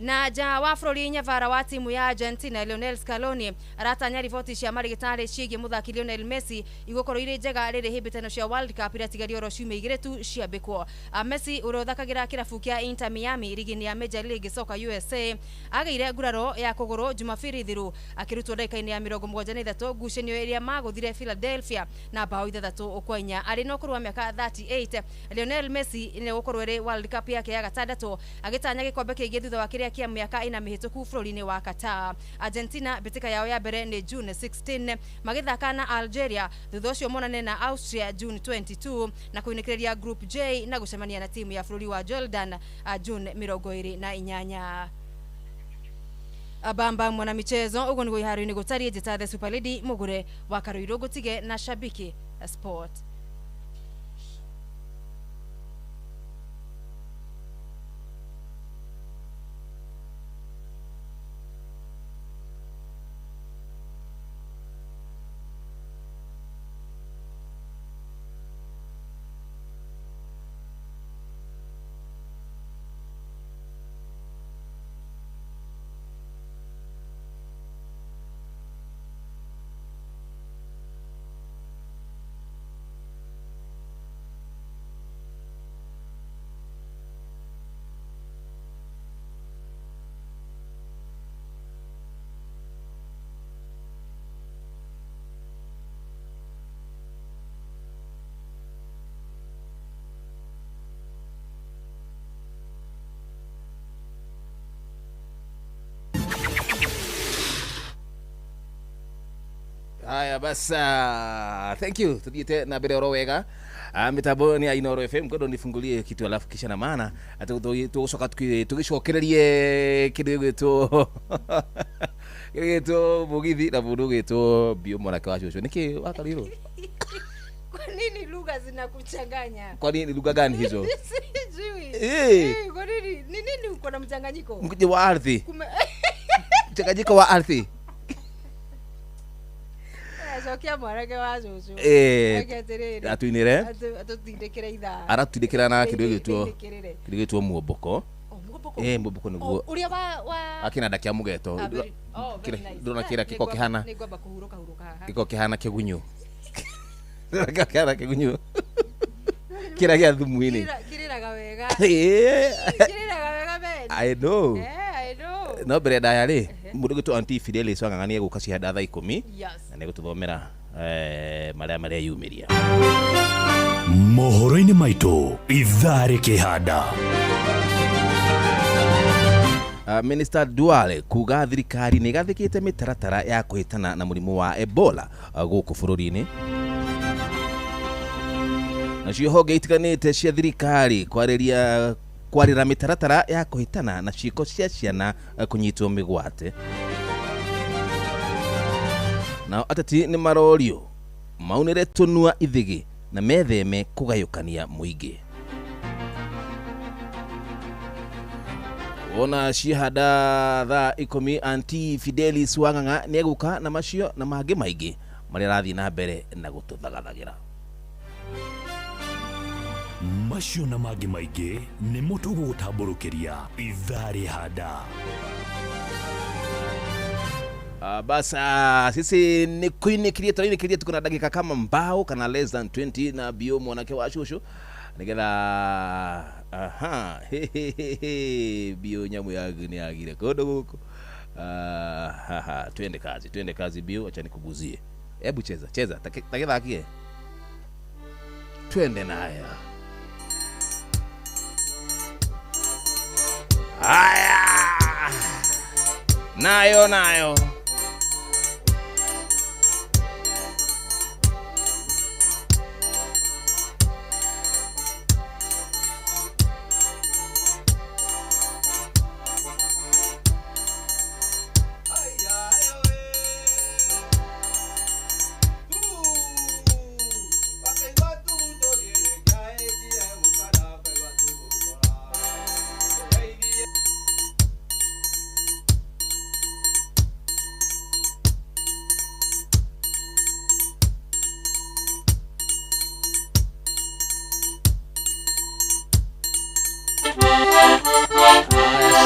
Na nja wa bũrũri nyavara wa timu ya Argentina Lionel Scaloni aratanya riboti cia marigitari ciĩgiĩ mũthaki Lionel Messi igũkorwo irĩ njega rĩrĩ hĩmbĩtano cia World Cup iratigario oro ciumia igĩrĩ tu ciambĩkwo. Messi ũrĩa ũthakagĩra kĩrabu kĩa Inter Miami rigi-inĩ ya Major League Soccer USA agĩire nguraro ya kũgũrũ Jumapili thiru akĩrutwo ndagĩka-inĩ ya 73 ngucanio ĩrĩa magũthire Philadelphia na bao 6-4. Arĩ na ũkũrũ wa mĩaka 38 Lionel Messi nĩ gũkorwo ĩrĩ World Cup yake ya gatandatũ agĩtanya gĩkombe kĩngĩ thutha wa kĩrĩa kĩa mĩaka ĩna mĩhĩtũku bũrũri-inĩ wa Qatar. Argentina mbĩtĩka yao ya mbere nĩ June 16 magĩthaka na Algeria, thutha ũcio monane na Austria June 22 na kũinĩkĩrĩria Group J na gũcemania na timu ya bũrũri wa Jordan June 28. Abamba mwana michezo ũguo nĩguo iharo-inĩ gũtariĩ. Njĩta the Super Lady Mũgure wa Karuiru ngũtige na Shabiki Sport. Haya basa, thank you. Tuthiĩte na mbere oro wega. Mitambo ni ya Inooro FM, kwendo nifungulie kitu alafu kisha na maana tũgũcoka tũgĩcokererie kĩndũ gĩgwĩtwo kĩndũ gĩgwĩtwo mũgithi na mũndũ ũgwĩtwo Biũ mwanake wa cũcũ. Nĩkĩ wakarirwo? Kwa nini lugha zinakuchanganya? Kwa nini lugha gani hizo? Sijui. Eh. Kwa nini? Ni nini uko na mchanganyiko? Mkuji wa ardhi. Mchanganyiko wa ardhi. Cokia mwanake wa cũcũ. Eh, Reke atĩrĩrĩ. atũinĩre. Atũtindĩkĩre ithaa. Aratũtindĩkĩra na kĩndũ gĩgwĩtwo Tindĩkĩrĩre. kĩndũ gĩgwĩtwo muomboko. Muomboko? Eh, muomboko nĩguo. Ũrĩa wa Akĩnanda kĩa mũgeto. Ah, oh, very nice. Ndĩrona kĩrĩa gĩkoragwo kĩhana Nĩngwamba kũhurũka hurũka haha. gĩkoragwo kĩhana kĩgunyũ. Ndĩrona kĩhana kĩgunyũ. Kĩrĩa gĩa thumu-inĩ. Kĩrĩraga wega. Eh. Kĩrĩraga wega Ben. I know. Eh, I know. No mbere ndaya rĩ, mũndũ ũgwĩtwo Auntie Fidelis Wang'ang'a nĩ egũka cihanda thaa 10 Yes. na nĩegũtũthomera marĩa mareyumĩria. Mohoro-inĩ maitũ ithaa rĩkĩhanda. Minister Duale kuga thirikari nĩ ĩgathĩkĩte mĩtaratara ya kũhĩtana na mũrimũ wa Ebola gũkũ bũrũri-inĩ. Nacio honge itiganĩte cia thirikari kwarĩra mĩtaratara ya kũhĩtana na ciĩko cia ciana kũnyitwo mĩgwate. Nao ateti nĩ marorio maunĩre tũnua ithĩgĩ na metheme kũgayũkania mũingĩ. Wona cihanda thaa 10 Auntie Fidelis Wang'ang'a nĩegũka na macio na mangĩ maingĩ marĩa arathiĩ na mbere na gũtũthagathagĩra. Macio na mangĩ maingĩ nĩmo tũgũgũtambũrũkĩria ithaa rĩhanda. Basa sisi ni kuinikirie turainikirie tuko na dakika kama mbao kana less than 20 na Bio mwanake wa cũcũ nigetha aha he Bio nyamu yagu ni agire kũndũ gũkũ. Twende kazi Bio, acha nikuguzie. Hebu cheza cheza takithakie, twende nayo. Haya, nayo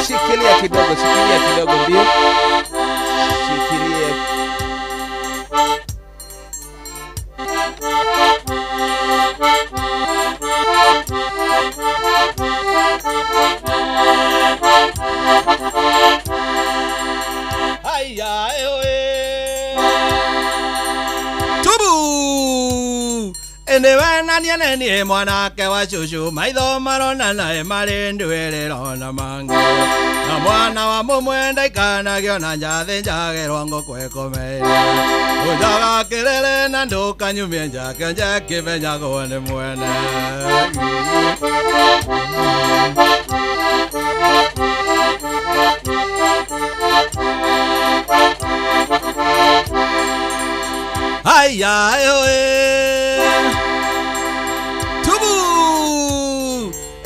Shikilia kidogo Bio. Shikilia. Haya ewe. Tubu. Ene wena ni ni mwanake wa cũcũ maitho maronana marĩ ndwĩrĩro na mangĩ na mwana wa mũmwe ndaikanagio na njathĩ njagĩrwo ngũkũ ĩkomeire ũnjaga kĩrĩrĩ na ndũkanyumie njake njekĩmenyagwo nĩ mwene. Haya ewe.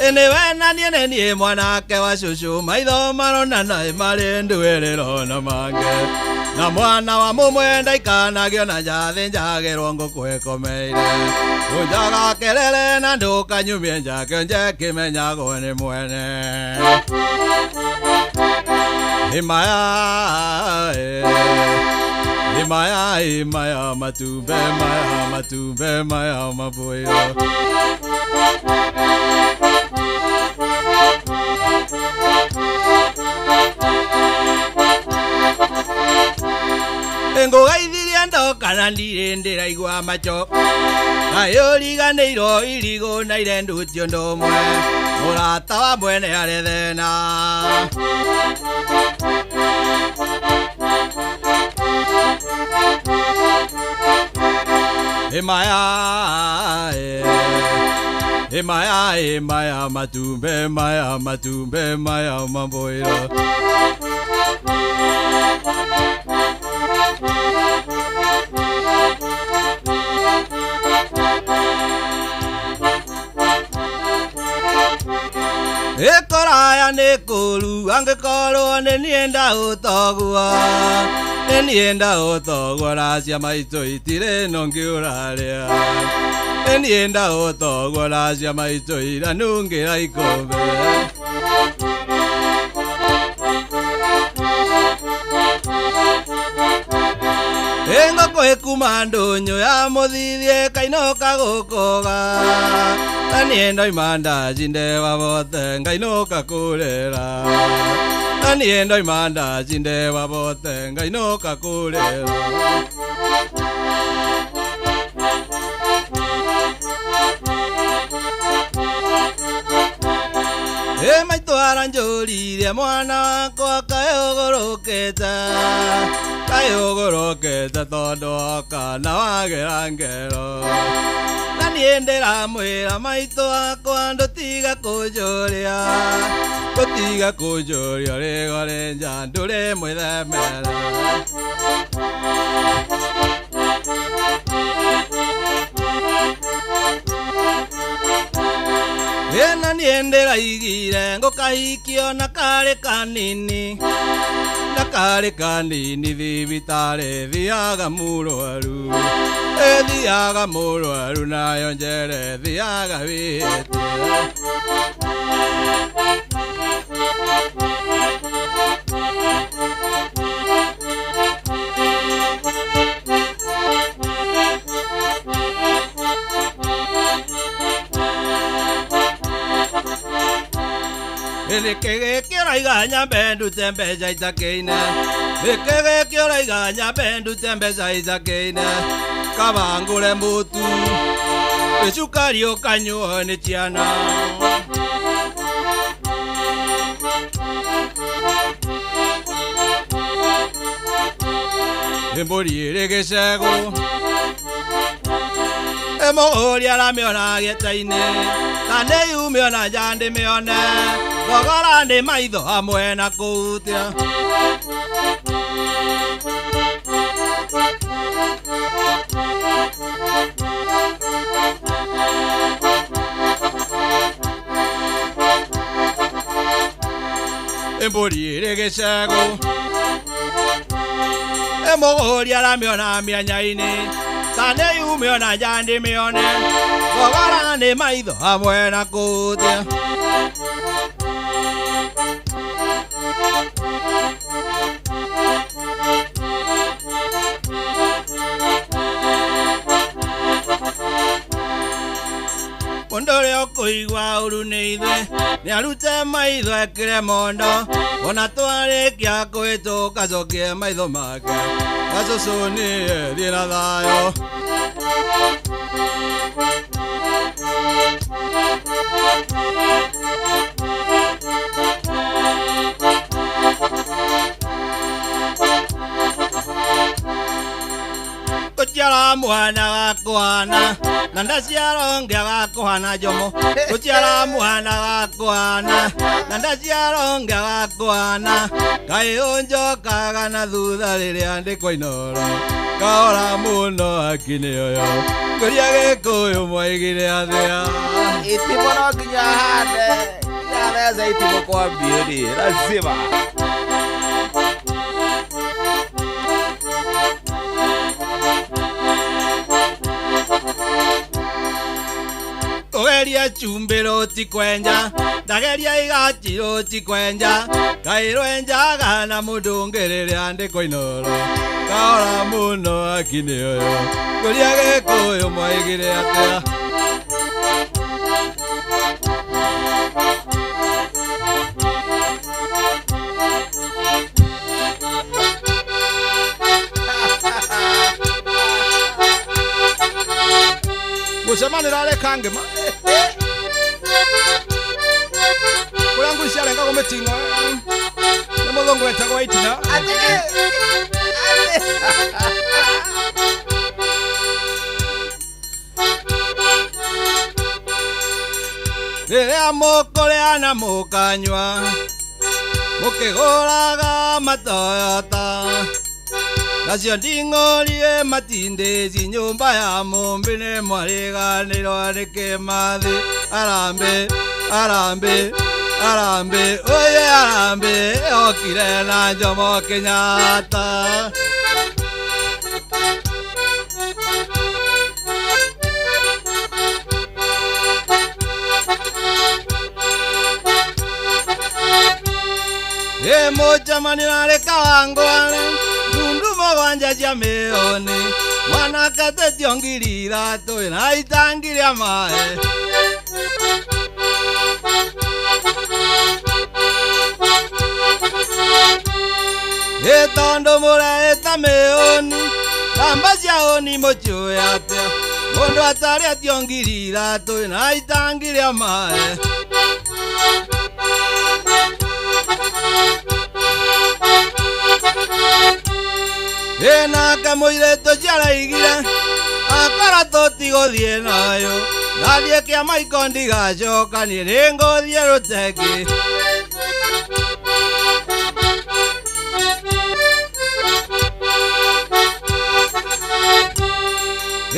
Ene wena ni mwanake wa cũcũ maitho maronana marĩ ndwĩrĩro na mangĩ na mwana wa mũmwe ndaikanagio na njathĩ njagĩrwo ngũkũ ĩkomeire ũnjaga kelele na ndũkanyumie njake njekĩmenyagwo nĩ mwene. Himaya himaya himaya matumbe maya matumbe maya mabuyo. Ngũgeithirie ndoka na ndirĩ ndĩraigua macho kaĩ ũriganĩirwo irigũ na irenduti ũndũ ũmwe mũrata wa mwene arĩ thĩna. Emaya emaya emaya matumbe maya matumbe maya mamboiro. Ekoraya nĩ kũru angĩkorwo nĩ niĩ ndaũtogua nĩ niĩ ndaũtogua na cia maitũ itirĩ no ngĩũrarĩa nĩ niĩ ndaũtogua na cia maitũ iranungĩra ikũmbĩ. Engoko ĩkuma ndũnyũ ya mũthithie kainũka gũkũga na niĩ ndoima ndaci ndeba bote ngainũka kũrĩra na niĩ ndoima ndaci ndeba bote ngainũka kũrĩra. Ĩ maitũ aranjũririe mwana wakwa kaĩ ũgũrũkĩte kaĩ ũgũrũkĩte tondũ woka na wagera ngero na niĩ ndĩramwĩra maitũ wakwa ndũtiga kũnjũria ndũtiga kũnjũria rĩgo rĩ nja ndũrĩ mwĩthemera. Ĩna niĩ ndĩraigire ngũkahikio na karĩ kanini na karĩ kanini thibitarĩ thiaga mũrwaru ĩthiaga mũrwaru nayo njere thiaga wĩte. Nĩkĩ gĩkĩ ũraiga nyambe ndute mbeca itakĩine nĩkĩ gĩkĩ ũraiga nyambe ndute mbeca itakĩine kaba ngũre mũtu ĩcukari ũkanyuo nĩ ciana. Mbũri ĩrĩ gĩcegũ ĩmũhũri aramĩona gĩta-inĩ na nĩ yumĩona nja ndĩmĩone thogora nĩ maitho hamwe na kũhutia. Mbũri ĩrĩ gĩcegũ ĩmũhũri aramĩona mĩanya-inĩ ta nĩ yumĩona nja ndĩmĩone thogora nĩ maitho hamwe na kũhutia. Mũndũ ũrĩa ũkũigua ũru nĩ ithuĩ nĩarute maitho ekĩre mondo ona twarĩkia kũhĩtũka acokie maitho make gacũcũ nĩe thiĩ na thayũ. Gũciara mwana gakũhana na ndaciara ũngĩ agakũhana Jomo gũciara mwana gakũhana na ndaciara ũngĩ agakũhana kaĩ ũnjokaga na thutha rĩrĩa ndĩ Inooro kahora mũno akinĩ ũyũ ngũria Gĩkũyũ mwaigire atĩa Itimũ no nginya ahande nginya itimũ kwa mbiũri lazima. Kũgeria cumbĩ rũtikwenja ndageria igati rũtikwenja kaĩ rwenjaga na mũndũ ũngĩ rĩrĩa ndĩ Inooro kahora mũno akinĩ ũyũ ngũria Gĩkũyũ mwaigire atĩa. Mũcemanĩra areka ngĩma kũrĩa ngui ciarengagwo mĩtino nĩ mũthũngũ wetagwo Itina. Rĩrĩa mũkũrĩa na mũkanyua mũkĩgũraga matoyota nacio nding'orie matindĩci nyũmba ya mũmbi nĩ mwariganĩrwo nĩ Kĩmathi. Arambe arambe arambe oye arambe okire na Jomo Kenyatta. Mũcemanio arĩ Kawangware ndundu mũgwanja cia mĩoni mwanake tetio 3,000 na itangi rĩa maĩ. Ĩ tondũ mũreĩta mĩoni namba cia ũni mũtiũĩ atĩa mũndũ atarĩtio 3,000 na itangi rĩa maĩ. Ĩnake mũirĩtu ciaraigire akora tũtigũthiĩ nayo ndathiĩ kĩamaiko ndigacoka niĩ nĩngũthiĩ rũtengĩ.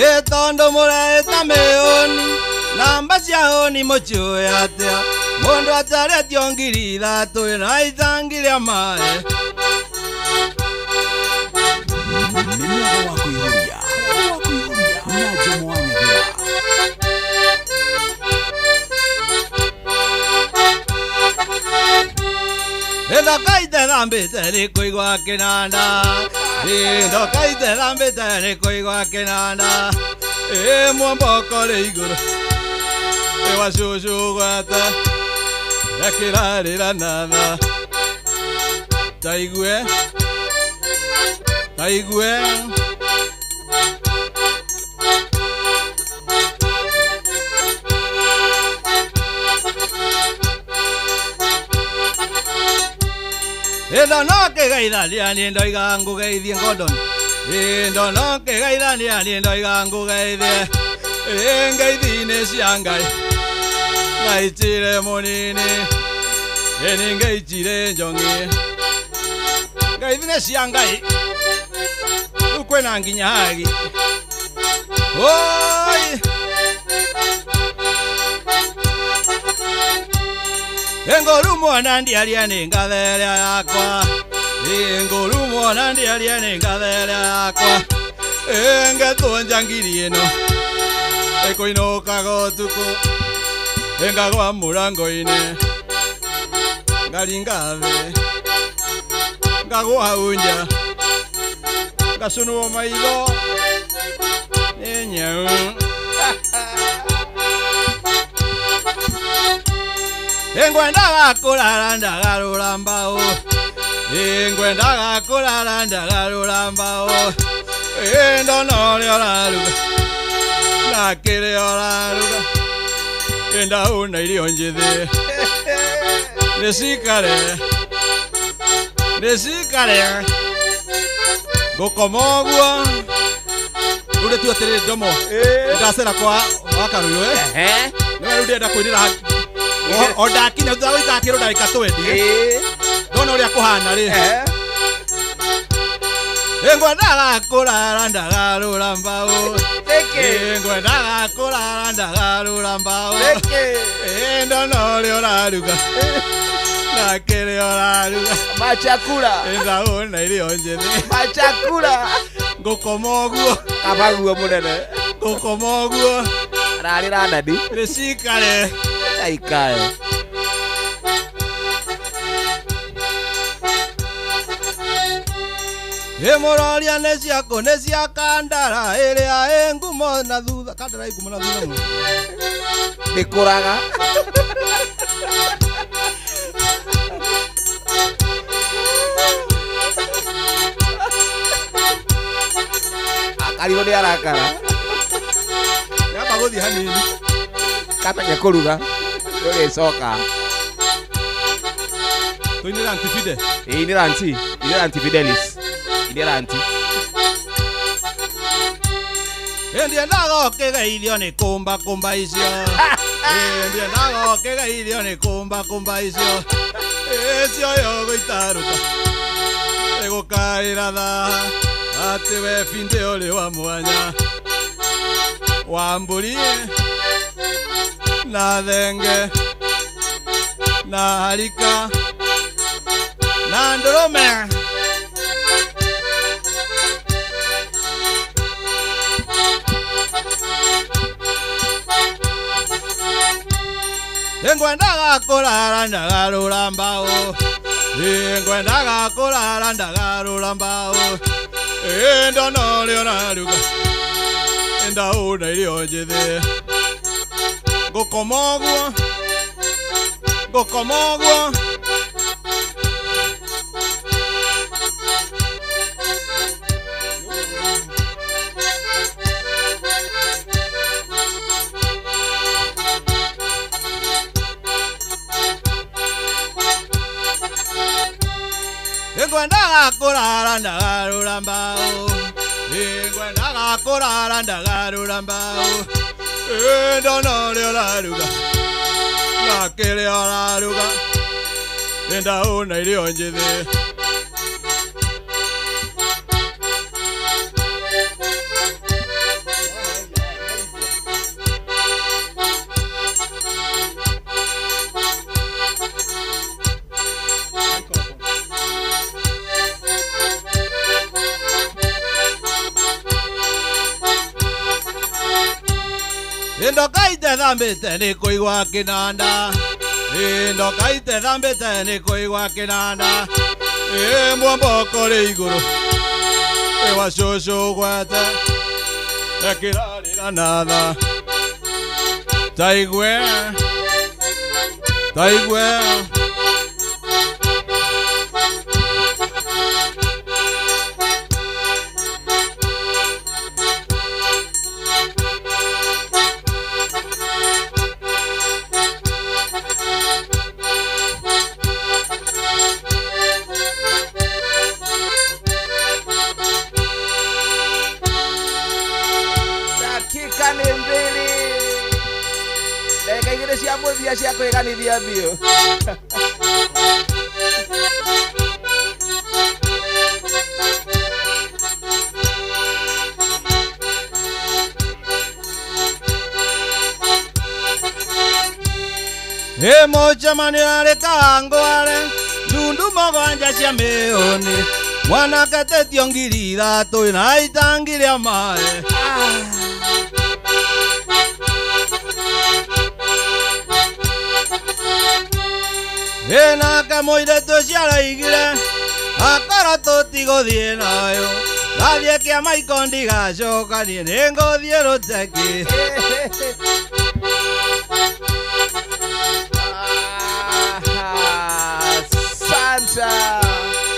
Ĩ tondũ mũreĩta mĩũni namba cia ũni mũtiũĩ atĩa mũndũ atarĩtio 3,000 na itangi rĩa maĩ. Nĩ mwega wa kũihũria na Jomo wa Nyathira. Ndokaite thambĩte nĩ kũigua kĩnanda, ndokaite thambĩte nĩ kũigua kĩnanda, ĩ mwomboko rĩ igũrũ ĩ wa cũcũ gwata ndakĩrarĩra natha taigue taigue. Ĩndo no kĩgeithania niĩ ndoiga ngũgeithie Gordon, ĩndo no kĩgeithania niĩ ndoiga ngũgeithie, ĩ ngeithi-inĩ cia Ngai ngaichire mũnini ĩ ningeichire njong'i ngeithi-inĩ cia Ngai rĩu kwĩna nginya hagi oi. Ngũru mwana ndiaria nĩ ngathe ĩrĩa yakwa, ngũru mwana ndiaria nĩ ngathe ĩrĩa yakwa, ngetwo njangiri ĩno ĩkũinũkaga ũtukũ ĩngagwa mũrango-inĩ ngaringa thĩ ngagwa hau nja ngacũnwo maitho nĩ nyau. Ngwendaga kũrara ndagarũra mbaũ, ngwendaga kũrara ndagarũra mbaũ, ndona ũrĩa ũraruga na kĩrĩa ũraruga ndahũna irio njĩthĩ nĩcikare nĩcikare ngũkoma ũguo. Rĩu rĩtue atĩrĩrĩ Njomo, ndacera kwa Wakarũrũ nĩwe rĩu ndĩrenda kũinĩra o ndakinya thutha wa gũikara kĩndũ ndagĩka 20 ndona ũrĩa kũhana rĩ. Ngwendaga kũrara ndagarũra mbaũ, ngwendaga kũrara ndagarũra mbaũ, ndona ũrĩa ũraruga na kĩrĩa ũraruga machakura ndahũna irio njĩthĩ machakura ngũkoma ũguo kabaguo mũnene ngũkoma ũguo ararĩra ndadi nĩcikare Aikae. Ĩ mũroria nĩ ciakũ nĩ cia Kandara ĩrĩa ĩ ngumo na thutha. Kandara ĩ ngumo na thutha mũno. Ndĩkũraga. Akarirwo nĩ arakara. Yamba gũthiĩ hanini. Kamenye kũruga. Ũrĩcoka. Tũinĩra Aunty Fide. Ĩĩ inĩra Aunty. Inĩra Aunty Fidelis. Inĩra Aunty. Ndiendaga ũkĩgeithio nĩ kũmba kũmba icio. Ndiendaga ũkĩgeithio nĩ kũmba kũmba icio. Cioyo gũitaruta ĩgũkaĩra thaa atĩ we bindĩ ũrĩ wa mwanya wa mbũri na thenge na harika na ndũrũme. Ngwendaga kũrara ndagarũra mbaũ. Ngwendaga kũrara ndagarũra mbaũ. Ndona ũrĩa ũraruga ndaũna irio njĩthĩ. Ngũkoma ũguo, ngũkoma ũguo. Ngwendaga kũrara ndagarũra mbaũ. Ngwendaga kũrara ndagarũra mbaũ. Ndona ũrĩa ũraruga na kĩrĩa ũraruga ndaũna irio njĩthĩ. Ndokaite thambĩte nĩ kũigua kĩnanda. Ndokaite thambĩte nĩ kũigua kĩnanda. Mwamboko rĩ igũrũ wa cũcũ gwete ekĩrarĩra na tha. Taigue, taigue. Dakika nĩ mbili, ndagĩka igĩrĩ cia mũthia cia kwĩganithia biũ. Mũcemanio arĩ Kawangware ndundu mũgwanja cia mĩũni mwanake tetio 3,000 na itangi rĩa maĩ. Nake mũirĩtu ũcio aroigire akorwo tũtigũthiĩ nayo ndathiĩ kĩama ikondigacoka niĩ nĩngũthiĩ rũteki. Santa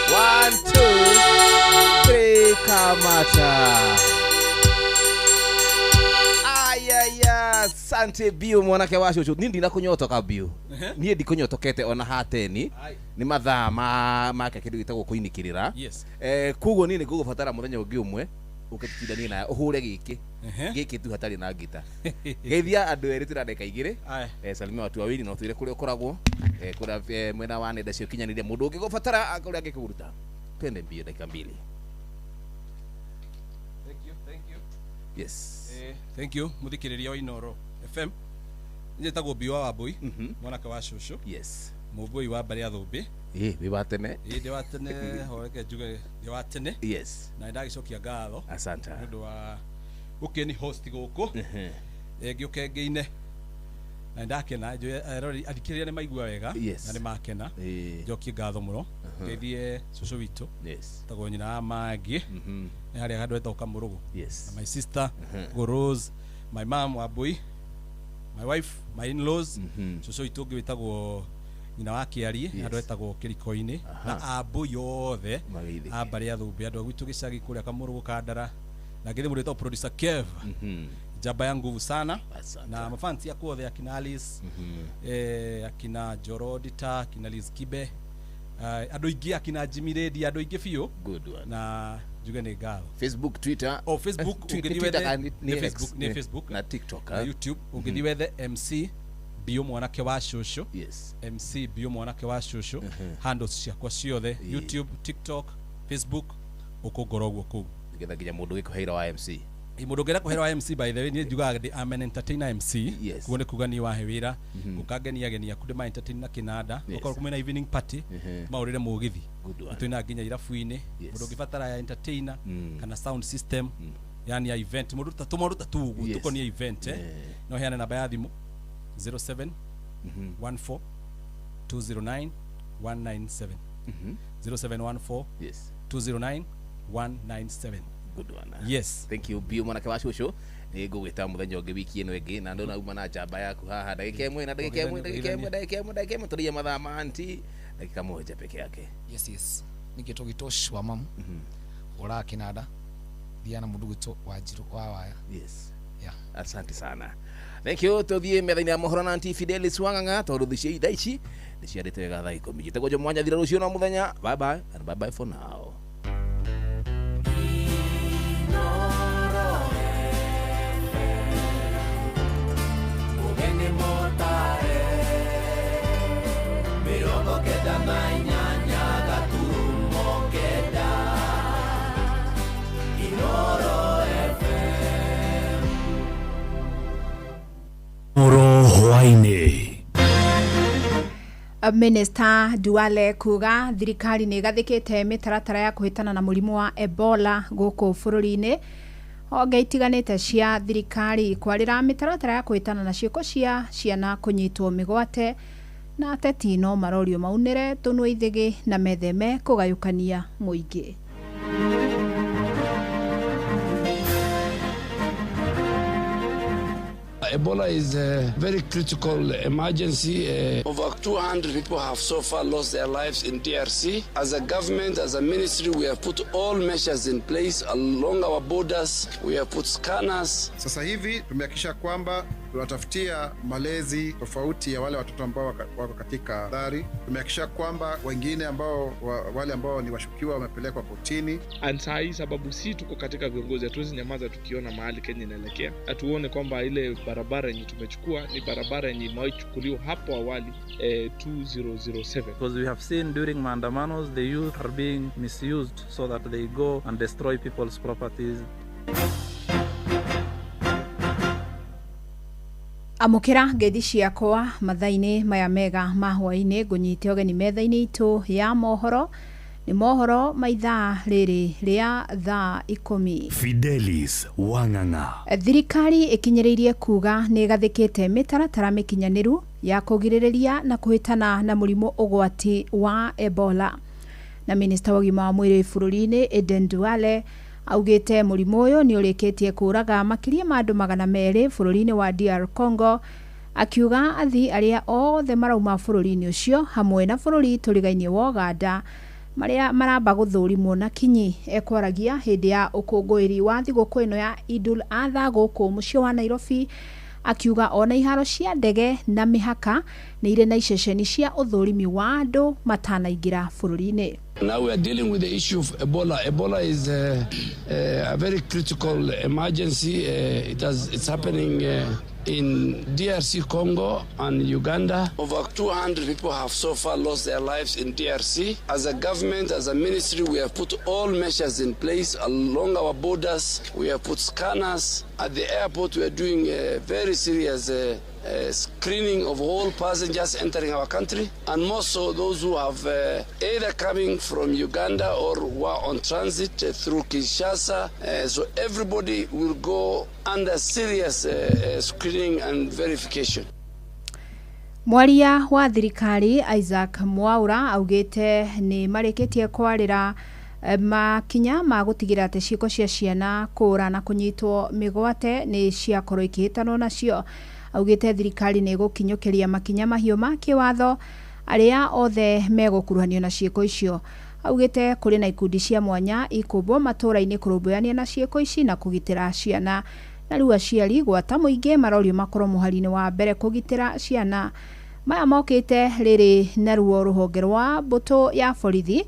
1 2 3 kamata. Ayaya, sante biũ mwanake wa cũcũ. Niĩ ndinakũnyotoka biũ. Niĩ ndikũnyotokete ona hateni. Nĩ mathaa make kĩndũ gĩtagwo kũinĩkĩrĩra. Koguo niĩ nĩngũgũbatara mũthenya ũngĩ ũmwe ũkĩtindanie nayo ũhũre gĩkĩ gĩkĩ tu hatarĩ na ngita. Geithia andũ erĩ twĩna ndagĩka igĩrĩ. Salimia watu wawili na ũtwĩre kũrĩa ũkoragwo kũrĩa mwena wa nenda cia ũkinyanĩria mũndũ ũngĩgũbatara kũrĩa angĩkũruta. Twende mbio dakika mbili. Thank you, thank you. Yes. Thank you muthikiriria wa Inoro FM. Njĩtagwo Biwa wa Mbũi, mwanake wa cũcũ. Yes. Mũmbũi wa mbarĩ ya Thũmbĩ. Wĩ wa tene. Ndĩ wa tene, horeke njuge ndĩ wa tene. Yes. Na nĩndagĩcokia ngatho. Asante. Nĩ ũndũ wa gũkĩni host gũkũ. Ngĩũke ngĩine. Na nĩndakena, njũĩ eroreri athikĩrĩria nĩ maigua wega. Yes. Na nĩ makena. Njokie ngatho mũno. Ngeithie cũcũ witũ. Yes. Tagwo nyina wa Maggie. Nĩ harĩa handũ hetagwo Kamũrũgũ. Yes. Na my sister, go Rose, my mom wa Mbũi, my wife, my in-laws, cũcũ witũ ũngĩ wĩtagwo nyina wa Kĩarie, handũ hetagwo Kĩriko-inĩ, na Ambũi othe a mbarĩ ya Thũmbĩ, andũ a gwitũ gĩcagi kũrĩa Kamũrũgũ Kandara, na ngĩthiĩ mũndũ wĩtagwo producer Kev. Njamba ya nguvu sana. Na mafansi akwa othe akina Alice, akina Jorodita, akina Liz Kibe, andũ aingĩ akina Jimmy Lady, andũ aingĩ biũ. Good one. Na Njuge nĩ ngatho. Facebook, Twitter. O Facebook, ũngĩthiĩ Twitter wethe kana nĩ nĩ X, Facebook, nĩ Facebook na TikTok, na eh? YouTube, ũngĩthiĩ wethe MC Bio mwanake wa cũcũ. Yes. MC Bio mwanake wa cũcũ, handles ciakwa ciothe, YouTube, TikTok, Facebook, ũkũngora ũguo kũu. Nĩgetha nginya mũndũ gĩkũheira wa MC. Mũndũ ũngĩenda kũhera wa MC, by the way, niĩ njugaga ndĩ I'm an entertainer MC. Yes. Kuo nĩ kuga niĩ wahe wĩra ngũkangenia ageni aku, ndĩma entertain na kĩnanda. Okorwo kwĩna evening party, maũrĩre mũgithi. Good one. Twĩna nginya irabu-inĩ. Mũndũ ũngĩbatara ya entertainer kana sound system, yani ya event, mũndũ ta tũmaũndũ ta tũu ũguo tũkoniĩ event, no heane namba ya thimũ 07 14 209 197. 0714 209 197. Good one. Yes. Thank you, Bio mwanake wa cũcũ. Nĩ ngũgwĩta mũthenya ũngĩ wiki ĩno ĩngĩ, na ndona uma na njamba yaku haha ndagĩka ĩmwe na ndagĩka ĩmwe, ndagĩka ĩmwe, ndagĩka ĩmwe, ndagĩka ĩmwe, tũrĩe mathaa ma anti ndagĩka moja peke yake. Yes, nĩkĩtwo gĩtosh wa mamu ũraga kĩnanda thiana na mũndũ gwĩtwo Wanjirũ wa waya. Yes. Yeah. Asante sana, thank you. Tuthiĩ metha-inĩ ya mohoro na anti Fidelis Wang'ang'a, tondũ thĩ cia thaa ici nĩ ciarĩte wega thaa 10. Njĩtagwo Jomo Wanyathira, rũciũ no mũthenya. Bye bye and bye bye for now. Ũgeni mũtare 98 gaturumo 9 Inoro FM. Oro hwaĩ-inĩ. Minister Duale kuga thirikari nĩ ĩgathĩkĩte mĩtaratara ya kũhĩtana na mũrimũ wa Ebola gũkũ bũrũri-inĩ. Honge itiganĩte cia thirikari kwarĩra mĩtaratara ya kũhĩtana na ciĩko cia ciana kũnyitwo mĩgwate, na ateti no marorio maunĩre tũnua ithĩgĩ na metheme kũgayũkania mũingĩ. Ebola is a very critical emergency. Over 200 people have so far lost their lives in DRC. As a government, as a ministry, we have put all measures in place along our borders. We have put scanners. Sasa hivi tumehakikisha kwamba tunatafutia malezi tofauti ya wale watoto ambao wako katika hatari. Tumehakikisha kwamba wengine ambao wale ambao ni washukiwa wamepelekwa kotini. And saa hii sababu si tuko katika viongozi, hatuwezi nyamaza tukiona mahali Kenya inaelekea. Hatuone kwamba ile barabara yenye tumechukua ni barabara yenye imewahi chukuliwa hapo awali, 2007. Because we have seen during maandamanos the youth are being misused so that they go and destroy people's properties. Amũkĩra ngeithi ciakwa mathaa-inĩ maya mega ma hwaĩ-inĩ, ngũnyite ũgeni metha-inĩ itũ ya mohoro, nĩ mohoro ma ithaa rĩrĩ rĩa thaa 10. Fidelis Wang'ang'a. Thirikari ĩkinyĩrĩirie kuga nĩ ĩgathĩkĩte mĩtaratara mĩkinyanĩru ya kũgirĩrĩria na kũhĩtana na mũrimũ ũgwati wa Ebola, na minista wa ũgima wa mwĩrĩ bũrũri-inĩ Aden Duale augĩte mũrimũ ũyũ nĩ ũrĩkĩtie kũraga makĩria ma andũ 200 bũrũri-inĩ wa DR Congo, akiuga athii arĩa othe marauma bũrũri-inĩ ũcio hamwe na bũrũri tũrigainie wa Uganda marĩa maramba gũthũrimwo na kinyi. Ekwaragia hĩndĩ ya ũkũngũĩri wa thigũkũ ĩno ya Idul Adha gũkũ mũciĩ wa Nairobi, akiuga ona iharo cia ndege na mĩhaka nĩ irĩ na iceceni cia ũthũrimi wa andũ matanaingĩra bũrũri-inĩ. Now we are dealing with the issue of Ebola. Ebola is a very critical emergency. It's happening in DRC Congo and Uganda. Over 200 people have so far lost their lives in DRC. As a government, as a ministry, we have put all measures in place along our borders. We have put scanners at the airport. We are doing a very serious screening of all passengers entering our country, and more so those who have either coming from Uganda or were on transit through Kinshasa. So everybody will go under serious screening and verification. Mwaria wa thirikari Isaac Mwaura augĩte nĩ marĩkĩtie kwarĩra makinya ma gũtigĩrĩra atĩ ciĩko cia ciana kũra na kũnyitwo mĩgwate nĩ ciakorwo ikĩhĩtanwo nacio. Augĩte thirikari nĩ ĩgũkinyũkĩria makinya mahiũ ma kĩwatho arĩa othe megũkuruhanio na ciĩko icio. Augĩte kũrĩ na ikundi cia mwanya ikũmbwo matũũra-inĩ kũrũmbũyania na ciĩko ici na kũgitĩra ciana, na rĩu aciari gwata mũingĩ marorio makorwo mũhari-inĩ wa mbere kũgitĩra ciana. Maya mokĩte rĩrĩ naruo rũhonge rwa mbũtũ ya borithi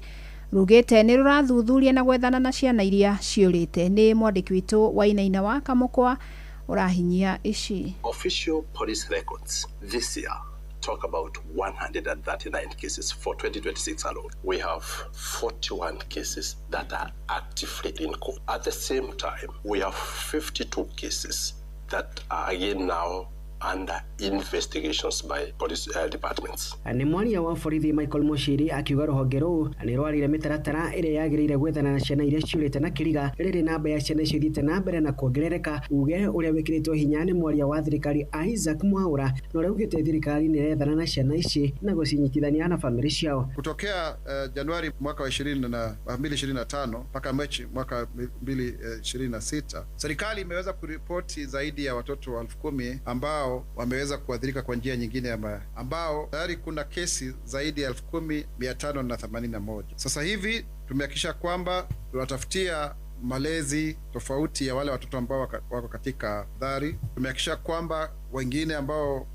Rugĩte nĩ rũrathuthuria na gwethana na ciana iria ciũrĩte. Nĩ mwandĩki witũ Wainaina wa Kamũkwa ũrahinyia ici. Official police records this year talk about 139 cases for 2026 alone. We have 41 cases that are actively in court. At the same time, we have 52 cases that are again now under investigations by police departments. Nĩ mwaria wa borithi Michael Muchiri akiuga rũhonge rũu nĩ rwarire mĩtaratara ĩrĩa yagĩrĩire gwethana na ciana iria ciũrĩte na kĩriga rĩrĩ namba ya ciana icio ithiĩte na mbere na kuongerereka. Uge ũrĩa wĩkĩrĩtwo hinya nĩ mwaria wa thirikari Isaac Mwaura na ũrĩa ugĩte thirikari nĩ ĩrethana na ciana ici na gũcinyitithania na famĩlĩ ciao. Kutokea Januari mwaka wa 2025 mpaka Machi mwaka 2026, serikali imeweza kuripoti zaidi ya watoto 10,000 ambao wameweza kuathirika kwa njia nyingine ama ambao tayari kuna kesi zaidi ya 10,581. Sasa hivi tumehakikisha kwamba tunatafutia malezi tofauti ya wale watoto ambao wako katika dhari. Tumehakikisha kwamba wengine ambao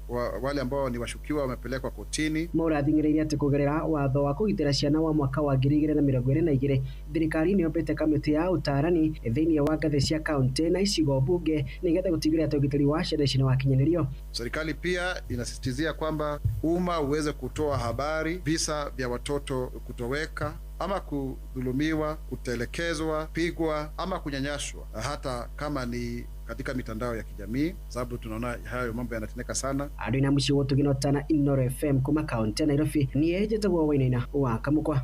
wale ambao ni washukiwa wamepelekwa kotini. Mwaura athing'ĩrĩirie atĩ kũgerera watho wa kũgitĩra ciana wa mwaka wa 2022 thirikari nĩ yombĩte kamĩtĩ ya ũtaarani thĩinĩ wa ngathĩ cia kaunti na icigo mbunge nĩgetha gũtigĩrĩra atĩ ũgitĩri wa ciana ici nĩ wakinyanĩrio. Serikali pia inasisitizia kwamba umma uweze kutoa habari visa vya watoto kutoweka ama kudhulumiwa, kutelekezwa, pigwa ama kunyanyaswa, hata kama ni katika mitandao ya kijamii, sababu tunaona hayo mambo yanatendeka sana. Andũ na mũciĩ wotũgĩnotana Inooro FM kuma kaunti ya Nairobi niĩ njĩtagwo Wainaina wa Kamũkwa.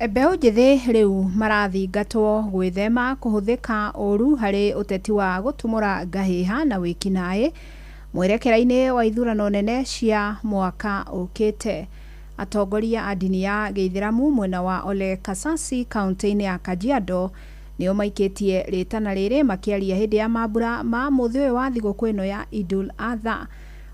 Mbeũ njĩthĩ rĩu marathingatwo gwĩthema kũhũthĩka ũru harĩ ũteti wa gũtumũra ngahĩha na wĩkinaĩ mwerekera-inĩ wa ithurano nene cia mwaka ũkĩte. Atongoria a ndini ya gĩithĩramu mwena wa Ole Kasasi kaunti-inĩ ya Kajiado nĩo maikĩtie rĩtana rĩrĩ makĩaria hĩndĩ ya mambura ma mũthĩ ũyũ wa thigũkũ ĩno ya Idul Adha.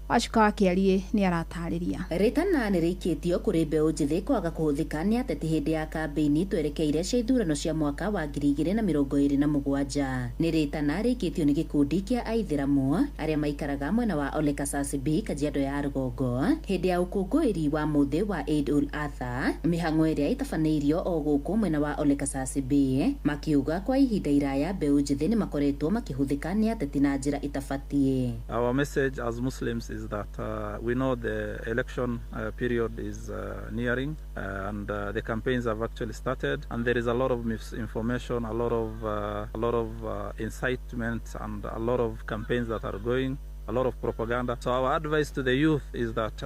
Wacuka wa Kĩariĩ nĩ aratarĩria. Rĩtana nĩ rĩikĩtio kũrĩ mbeũ njĩthĩ kwaga kũhũthĩka nĩ ateti hĩndĩ ya kambĩini twerekeire cia ithurano cia mwaka wa 2027. Nĩ rĩtana rĩikĩtio nĩ gĩkundi kĩa aithĩramu arĩa maikaraga mwena wa Ole Kasasi B Kajiado ya rũgongo hĩndĩ ya ũkũngũĩri wa mũthĩ wa Eid ul Adha, mĩhang'o ĩrĩa ĩtabanĩirio o gũkũ mwena wa Ole Kasasi B, makiuga kwa ihinda iraya mbeũ njĩthĩ nĩ makoretwo makĩhũthĩka nĩ ateti na njĩra ĩtabatiĩ. Our message as Muslims is that we know the election period is nearing and the campaigns have actually started, and there is a lot of misinformation, a lot of incitement, and a lot of campaigns that are going, a lot of propaganda. So our advice to the youth is that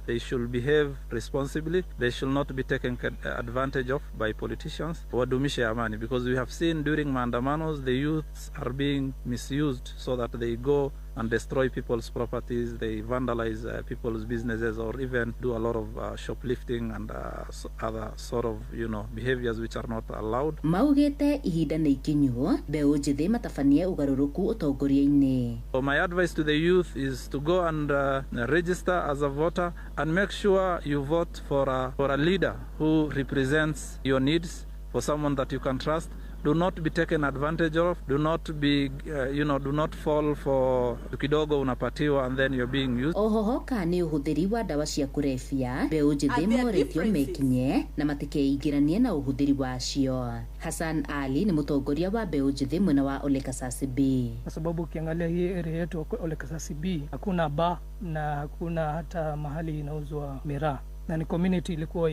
they should behave responsibly. They should not be taken advantage of by politicians. Wadumishe amani, because we have seen during maandamanos the youths are being misused so that they go and destroy people's properties, they vandalize people's businesses, or even do a lot of shoplifting and other sort of, you know, behaviors which are not allowed. Maugite ihinda nĩ ikinyu mbeũ njĩthĩ matabanie ũgarũrũku ũtongoria-inĩ. So my advice to the youth is to go and register as a voter and make sure you vote for a leader who represents your needs, for someone that you can trust. Do not be taken advantage of. Do not be, do not fall for kidogo unapatiwa and then you're being used. Ohohoka nĩ ũhũthĩri wa ndawa cia kũrebia mbeũ njĩthĩ moretio mekinye na matikeingĩranie na ũhũthĩri wacio. Hassan Ali ni mũtongoria wa mbeũ njĩthĩ mwena wa Ole Kasasi B. Kwa sababu ukiangalia hii area yetu Ole Kasasi B hakuna bar na hakuna hata mahali inauzwa miraa, na ni community ilikuwa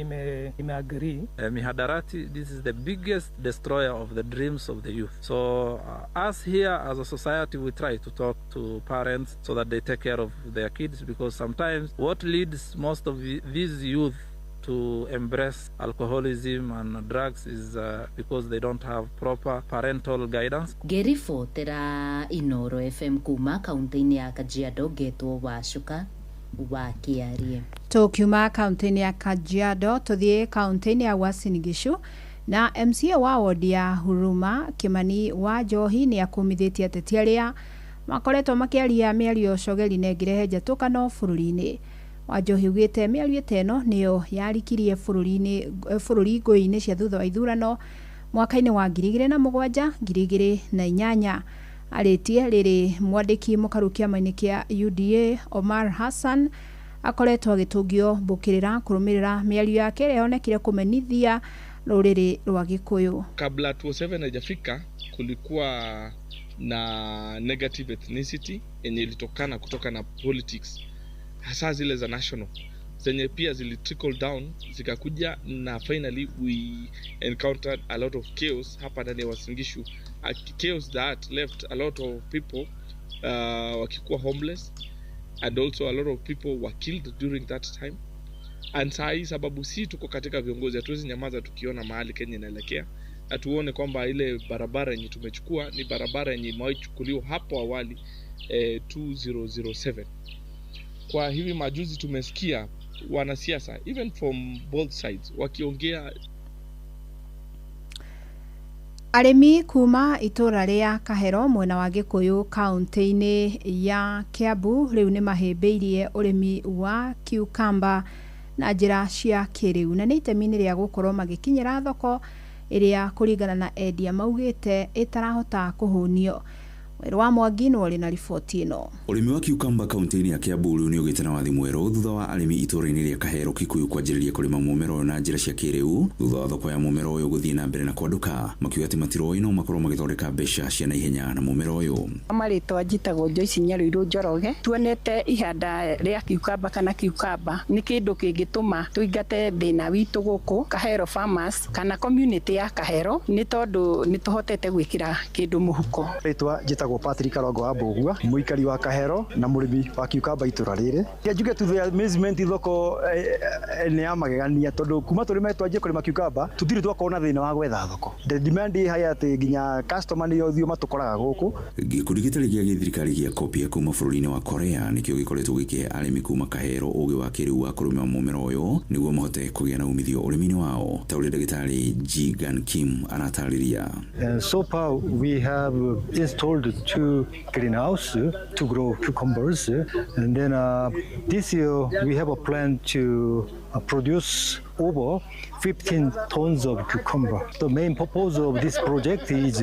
imeagree. Mihadarati, this is the biggest destroyer of the dreams of the youth. So us here as a society, we try to talk to parents so that they take care of their kids, because sometimes what leads most of these youth to embrace alcoholism and drugs is because they don't have proper parental guidance. Ngeribotera Inooro FM kuma kaunti-inĩ ya Kajiado ngetwo Wacuka wa Kĩariĩ. Tukiuma kaunti-inĩ ya Kajiado tuthiĩ kaunti-inĩ ya Uasin Gishu na MCA wa wodi ya Huruma Kimani wa Njohi nĩ akumithĩtie ateti arĩa makoretwo makĩaria mĩario cogeri na ĩngĩrehe njatũkano bũrũri-inĩ. Wa Njohi ugĩte mĩario ta ĩno nĩyo yarikirie bũrũri ngũĩ-inĩ cia thutha wa ithurano mwaka-inĩ wa 2007 2008. Arĩtie rĩrĩ mwandĩki mũkaru kĩama-inĩ kĩa UDA Omar Hassan Akoretwo agĩtũngio mbũkĩrĩra kũrũmĩrĩra mĩario yake ĩrĩa yonekire kũmenithia rũrĩrĩ rwa Gĩkũyũ. Kabla 2007 haijafika kulikuwa na negative ethnicity yenye ilitokana kutoka na politics hasa zile za national zenye pia zili trickle down zikakuja, na finally we encountered a lot of chaos hapa ndani ya Uasin Gishu, a chaos that left a lot of people wakikuwa homeless and also a lot of people were killed during that time. And saa hii sababu si tuko katika viongozi, hatuwezi nyamaza tukiona mahali Kenya inaelekea, hatuone kwamba ile barabara yenye tumechukua ni barabara yenye imewahi chukuliwa hapo awali 2007. Kwa hivi majuzi tumesikia wanasiasa even from both sides wakiongea. Arĩmi kuma itũra rĩa Kahero mwena wa Gĩkũyũ kaunti-inĩ ya Kiambu rĩu nĩ mahĩmbĩirie ũrĩmi wa cucumber na njĩra cia kĩrĩu, na nĩ itemi-inĩ rĩa gũkorwo magĩkinyĩra thoko ĩrĩa kũringana na endia maugĩte ĩtarahota kũhũnio. Werũ wa Mwangi nĩ ũrĩ na riboti ĩno. Ũrĩmi wa cucumber kaunti-inĩ ya Kiambu rĩu nĩ ũgĩte na wathi mwerũ thutha wa arĩmi itũũra-inĩ rĩa Kahero Kikuyu kwanjĩrĩria kũrĩma mũmera ũyũ na njĩra cia kĩrĩu thutha wa thoko ya mũmera ũyũ gũthiĩ na mbere na kwanduka, makiuga atĩ matiroĩ no makorwo magĩthondeka mbeca cia naihenya na mũmera ũyũ. Marĩtwa njĩtagwo Joyce Nyarũirũ Njoroge. Tuonete ihanda rĩa cucumber kana cucumber nĩ kĩndũ kĩngĩtũma tũingate thĩna witũ gũkũ Kahero farmers kana community ya Kahero, nĩ tondũ nĩ tũhotete gwĩkĩra kĩndũ mũhuko. Rĩtwa njĩtagwo Patrick Karongo wa Mbũgua, mũikari wa Kahero na mũrĩmi wa cucumber itũra rĩrĩ. Njuge tu the amazement thoko nĩ ya magegania tondũ kuma tũrĩme twanjie kũrĩma cucumber tũtirĩ twakorwo na thĩna wa gwetha thoko. The demand ĩ high atĩ nginya customer nĩo ũthiũ matũkoraga gũkũ. Gĩkundi gĩtarĩ gĩa gĩthirikari gĩa Kopia kuma bũrũri-inĩ wa Korea nĩkĩo gĩkoretwo gĩkĩhe arĩmi kuma Kahero ũgĩ wa kĩrĩu wa kũrĩma mũmera ũyũ nĩguo mahote kũgĩa na umithio ũrĩmi-inĩ wao, ta ũrĩa ndagĩtarĩ Ji Gan Kim aratarĩria. So far we have installed 2 greenhouse to grow cucumbers, and then this year we have a plan to produce over 15 tons of cucumber. The main purpose of this project is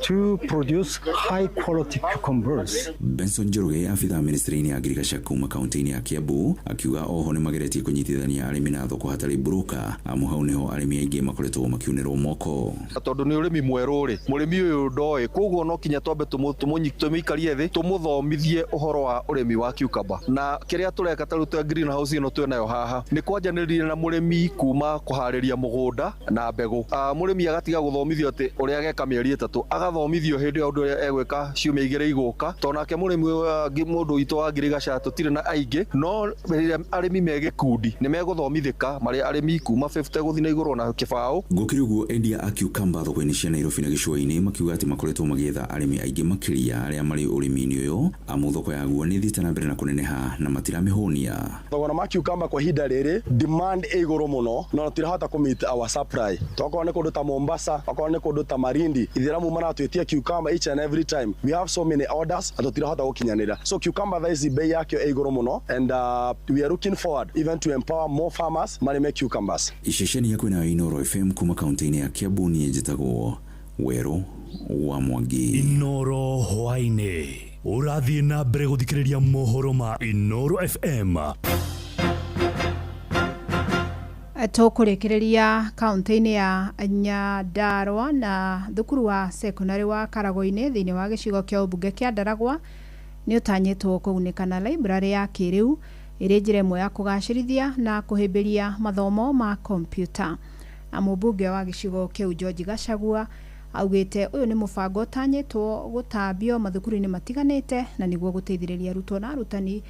to produce high quality cucumbers. Benson Njoroge, afitha ministry-inĩ ya ngirigaca kuma kaunti-inĩ ya Kiambu, akiuga oho nĩ mageretie kũnyitithania arĩmi na thoko hatarĩ broker, amu hau nĩho arĩmi aingĩ makoretwo makiunĩrwo moko. Tondũ nĩ ũrĩmi mwerũ rĩ, mũrĩmi ũyũ ndoĩ, koguo no kinya twambe tũmũikarie thĩ tũmũthomithie ũhoro wa ũrĩmi wa cucumber. Na kĩrĩa tũreka ta rĩu twa greenhouse ĩno twĩnayo haha nĩ kwanjanĩria na mũrĩmi kuma kũharĩria mũgũnda na mbegũ. Mũrĩmi agatiga gũthomithio atĩ ũrĩa ageka mĩeri 3, agathomithio hĩndĩ ya ũndũ ũrĩa egwĩka ciumia 2 igũka. Tondũ nake mũrĩmi mũndũ witũ wa ngirigaca tũtirĩ na aingĩ, no rĩrĩa arĩmi me gĩkundi nĩ megũthomithĩka marĩ arĩmi kuma 50 gũthiĩ na igũrũ na kĩbaũ. Gũkĩrĩ ũguo, endia a cucumber thoko-inĩ cia Nairobi na gĩcũa-inĩ makiuga atĩ makoretwo magĩetha arĩmi aingĩ makĩria arĩa marĩ ũrĩmi-inĩ ũyũ, amu thoko yaguo nĩ ĩthiĩte na mbere na kũneneha na matiramĩhũnia. Thogora ma cucumber kwa ihinda rĩrĩ demand ĩ igũrũ mũno no tũtirahota kũ meet our supply. Tokorwo nĩ kũndũ ta Mombasa, okorwo nĩ kũndũ ta Malindi, ithĩramu maratwĩtia cucumber each and every time. We have so many orders na tũtirahota gũkinyanĩra. So cucumber thaa ici bei yakĩo ĩ igũrũ mũno, and we are looking forward even to empower more farmers marĩme cucumbers. Ceceni ya kwĩnayo Inooro FM kuma kaunti-inĩ ya Kiambu, niĩ njĩtagwo Werũ wa Mwangi. Inooro hwaĩ-inĩ ũrathiĩ na mbere gũthikĩrĩria mohoro ma Inooro FM. Tũkũrĩkĩrĩria kaunti-inĩ ya Nyandarua na thukuru wa sekondarĩ wa Karagoinĩ thĩinĩ wa gĩcigo kĩa ũmbunge kĩa Ndaragwa nĩ ũtanyĩtwo kũgunĩka na library ya kĩrĩu ĩrĩ njĩra ĩmwe ya kũgacĩrithia na kũhĩmbĩria mathomo ma kompiuta. Na mũmbunge wa gĩcigo kĩu George Gachagua augĩte ũyũ nĩ mũbango ũtanyĩtwo gũtambio mathukuru-inĩ matiganĩte na nĩguo gũteithĩrĩria arutwo na arutani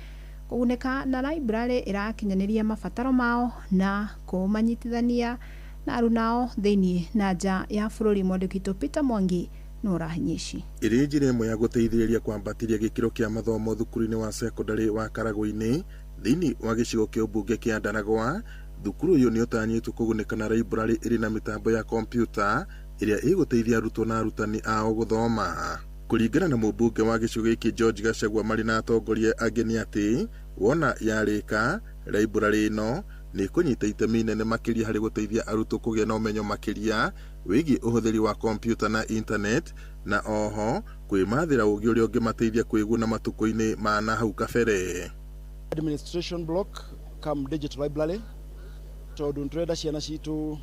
kũgunĩka na library ĩrakinyanĩria mabataro mao na kũmanyitithania na arunao thĩinĩ na nja ya bũrũri. Mwandĩki witũ Peter Mwangi nĩ ũrahinyĩci. Ĩrĩ njĩra ĩmwe ya gũteithĩrĩria kwambatĩria gĩkĩro kĩa mathomo thukuru-inĩ wa sekondarĩ wa Karagũ-inĩ thĩinĩ wa gĩcigo kĩa ũmbunge kĩa Ndaragwa. Thukuru ũyũ nĩ ũtanyĩtwo kũgunĩka na library ĩrĩ na mĩtambo ya kompiuta ĩrĩa ĩgũteithia arutwo na arutani ao gũthoma. Kũringana na mũmbunge wa gĩcigo gĩkĩ George Gachagua marĩ na atongoria angĩ nĩ atĩ wona yarĩka library ĩno nĩ kũnyita itemi inene makĩria harĩ gũteithia arutwo kũgĩa na ũmenyo makĩria wĩgiĩ ũhũthĩri wa kompiuta na internet, na oho kwĩmathĩra ũgĩ ũrĩa ũngĩmateithia kwĩguna matukũ-inĩ ma na hau kabere. Administration block cum digital library tondu nĩtũrenda ciana citũ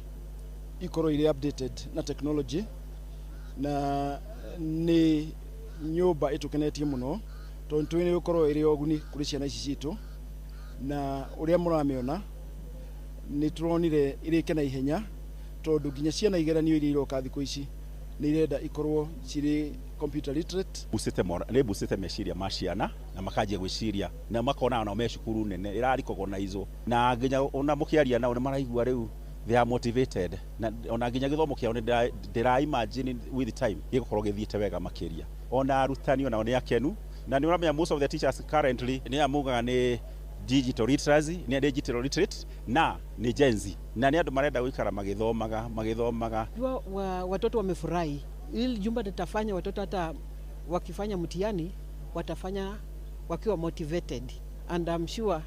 ikorwo irĩ updated na technology, na nĩ nyũmba ĩtũkenetie mũno tondũ nĩtũĩ nĩ ĩgũkorwo ĩrĩ ya ũguni kũrĩ ciana ici citũ, na ũrĩa mũramĩona nĩ tũronire ĩrĩke na ihenya tondũ nginya ciana igeranio iria iroka thikũ ici nĩ irenda ikorwo cirĩ computer literate. Nĩ boostĩte meciria ma ciana na makanjia gwĩciria na makona onao me cukuru nene ĩrarikogonizwo, na nginya ona mũkĩaria nao nĩ maraigua rĩu they are motivated, na ona nginya gĩthomo kĩao nĩ ndĩra imagine with time gĩgũkorwo gĩthiĩte wega makĩria. Ona arutani onao nĩ akenu, na nĩ ũramenya most of the teachers currently nĩ amugaga nĩ digital literacy, nĩ digital literate na nĩ Gen Z, na nĩ andũ marenda gũikara magĩthomaga magĩthomaga. Watoto wamefurahi. Hili jumba litafanya watoto hata wakifanya mtihani watafanya wakiwa motivated, and I'm sure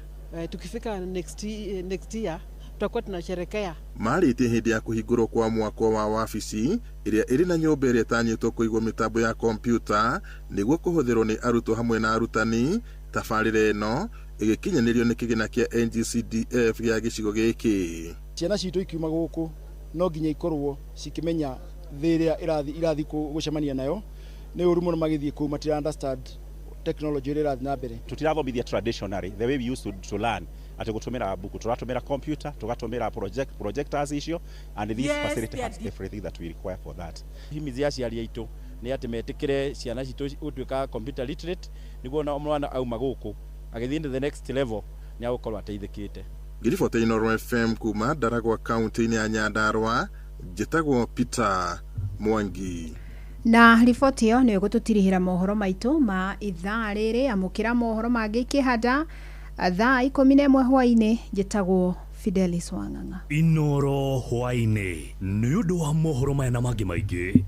tukifika next year tutakuwa tunasherekea. Marĩtie hĩndĩ ya kũhingũrwo kwa mwako wa wabici ĩrĩa ĩrĩ na nyũmba ĩrĩa ĩtanyĩtwo kũigwo mĩtambo ya kompiuta nĩguo kũhũthĩrwo nĩ arutwo hamwe na arutani. Tabarĩra ĩno ĩgĩkinyanĩrio nĩ kĩgĩna kĩa NGCDF gĩa gĩcigo gĩkĩ. Ciana citũ ikiuma gũkũ no nginya ikorwo cikĩmenya thĩ ĩrĩa irathi gũcemania nayo. Nĩ ũru mũno magĩthiĩ kũu matira understand technology ĩrĩa ĩrathiĩ na mbere. Tũtirathomithia traditionally the way we used to learn, atĩ gũtũmĩra buku, tũratũmĩra computer, tũgatũmĩra projectors icio, and this facility has everything that we require for that. Himithia aciari aitũ nĩ atĩ metĩkĩre ciana citũ gũtuĩka computer literate nĩguo ona mwana auma gũkũ agĩthiĩ into the next level nĩ agũkorwo ateithĩkĩte. Ngĩribota Inooro FM kuma Ndaragwa kaunti-inĩ ya Nyandarua, njĩtagwo Peter Mwangi. Na riboti ĩyo nĩyo ĩgũtũtirihĩra mohoro maitũ ma ithaa rĩrĩ. Amũkĩra mohoro mangĩ ikĩhanda thaa 11 hwaĩ-inĩ. Njĩtagwo Fidelis Wang'ang'a. Inooro hwaĩ-inĩ nĩ ũndũ wa mohoro maya na mangĩ maingĩ.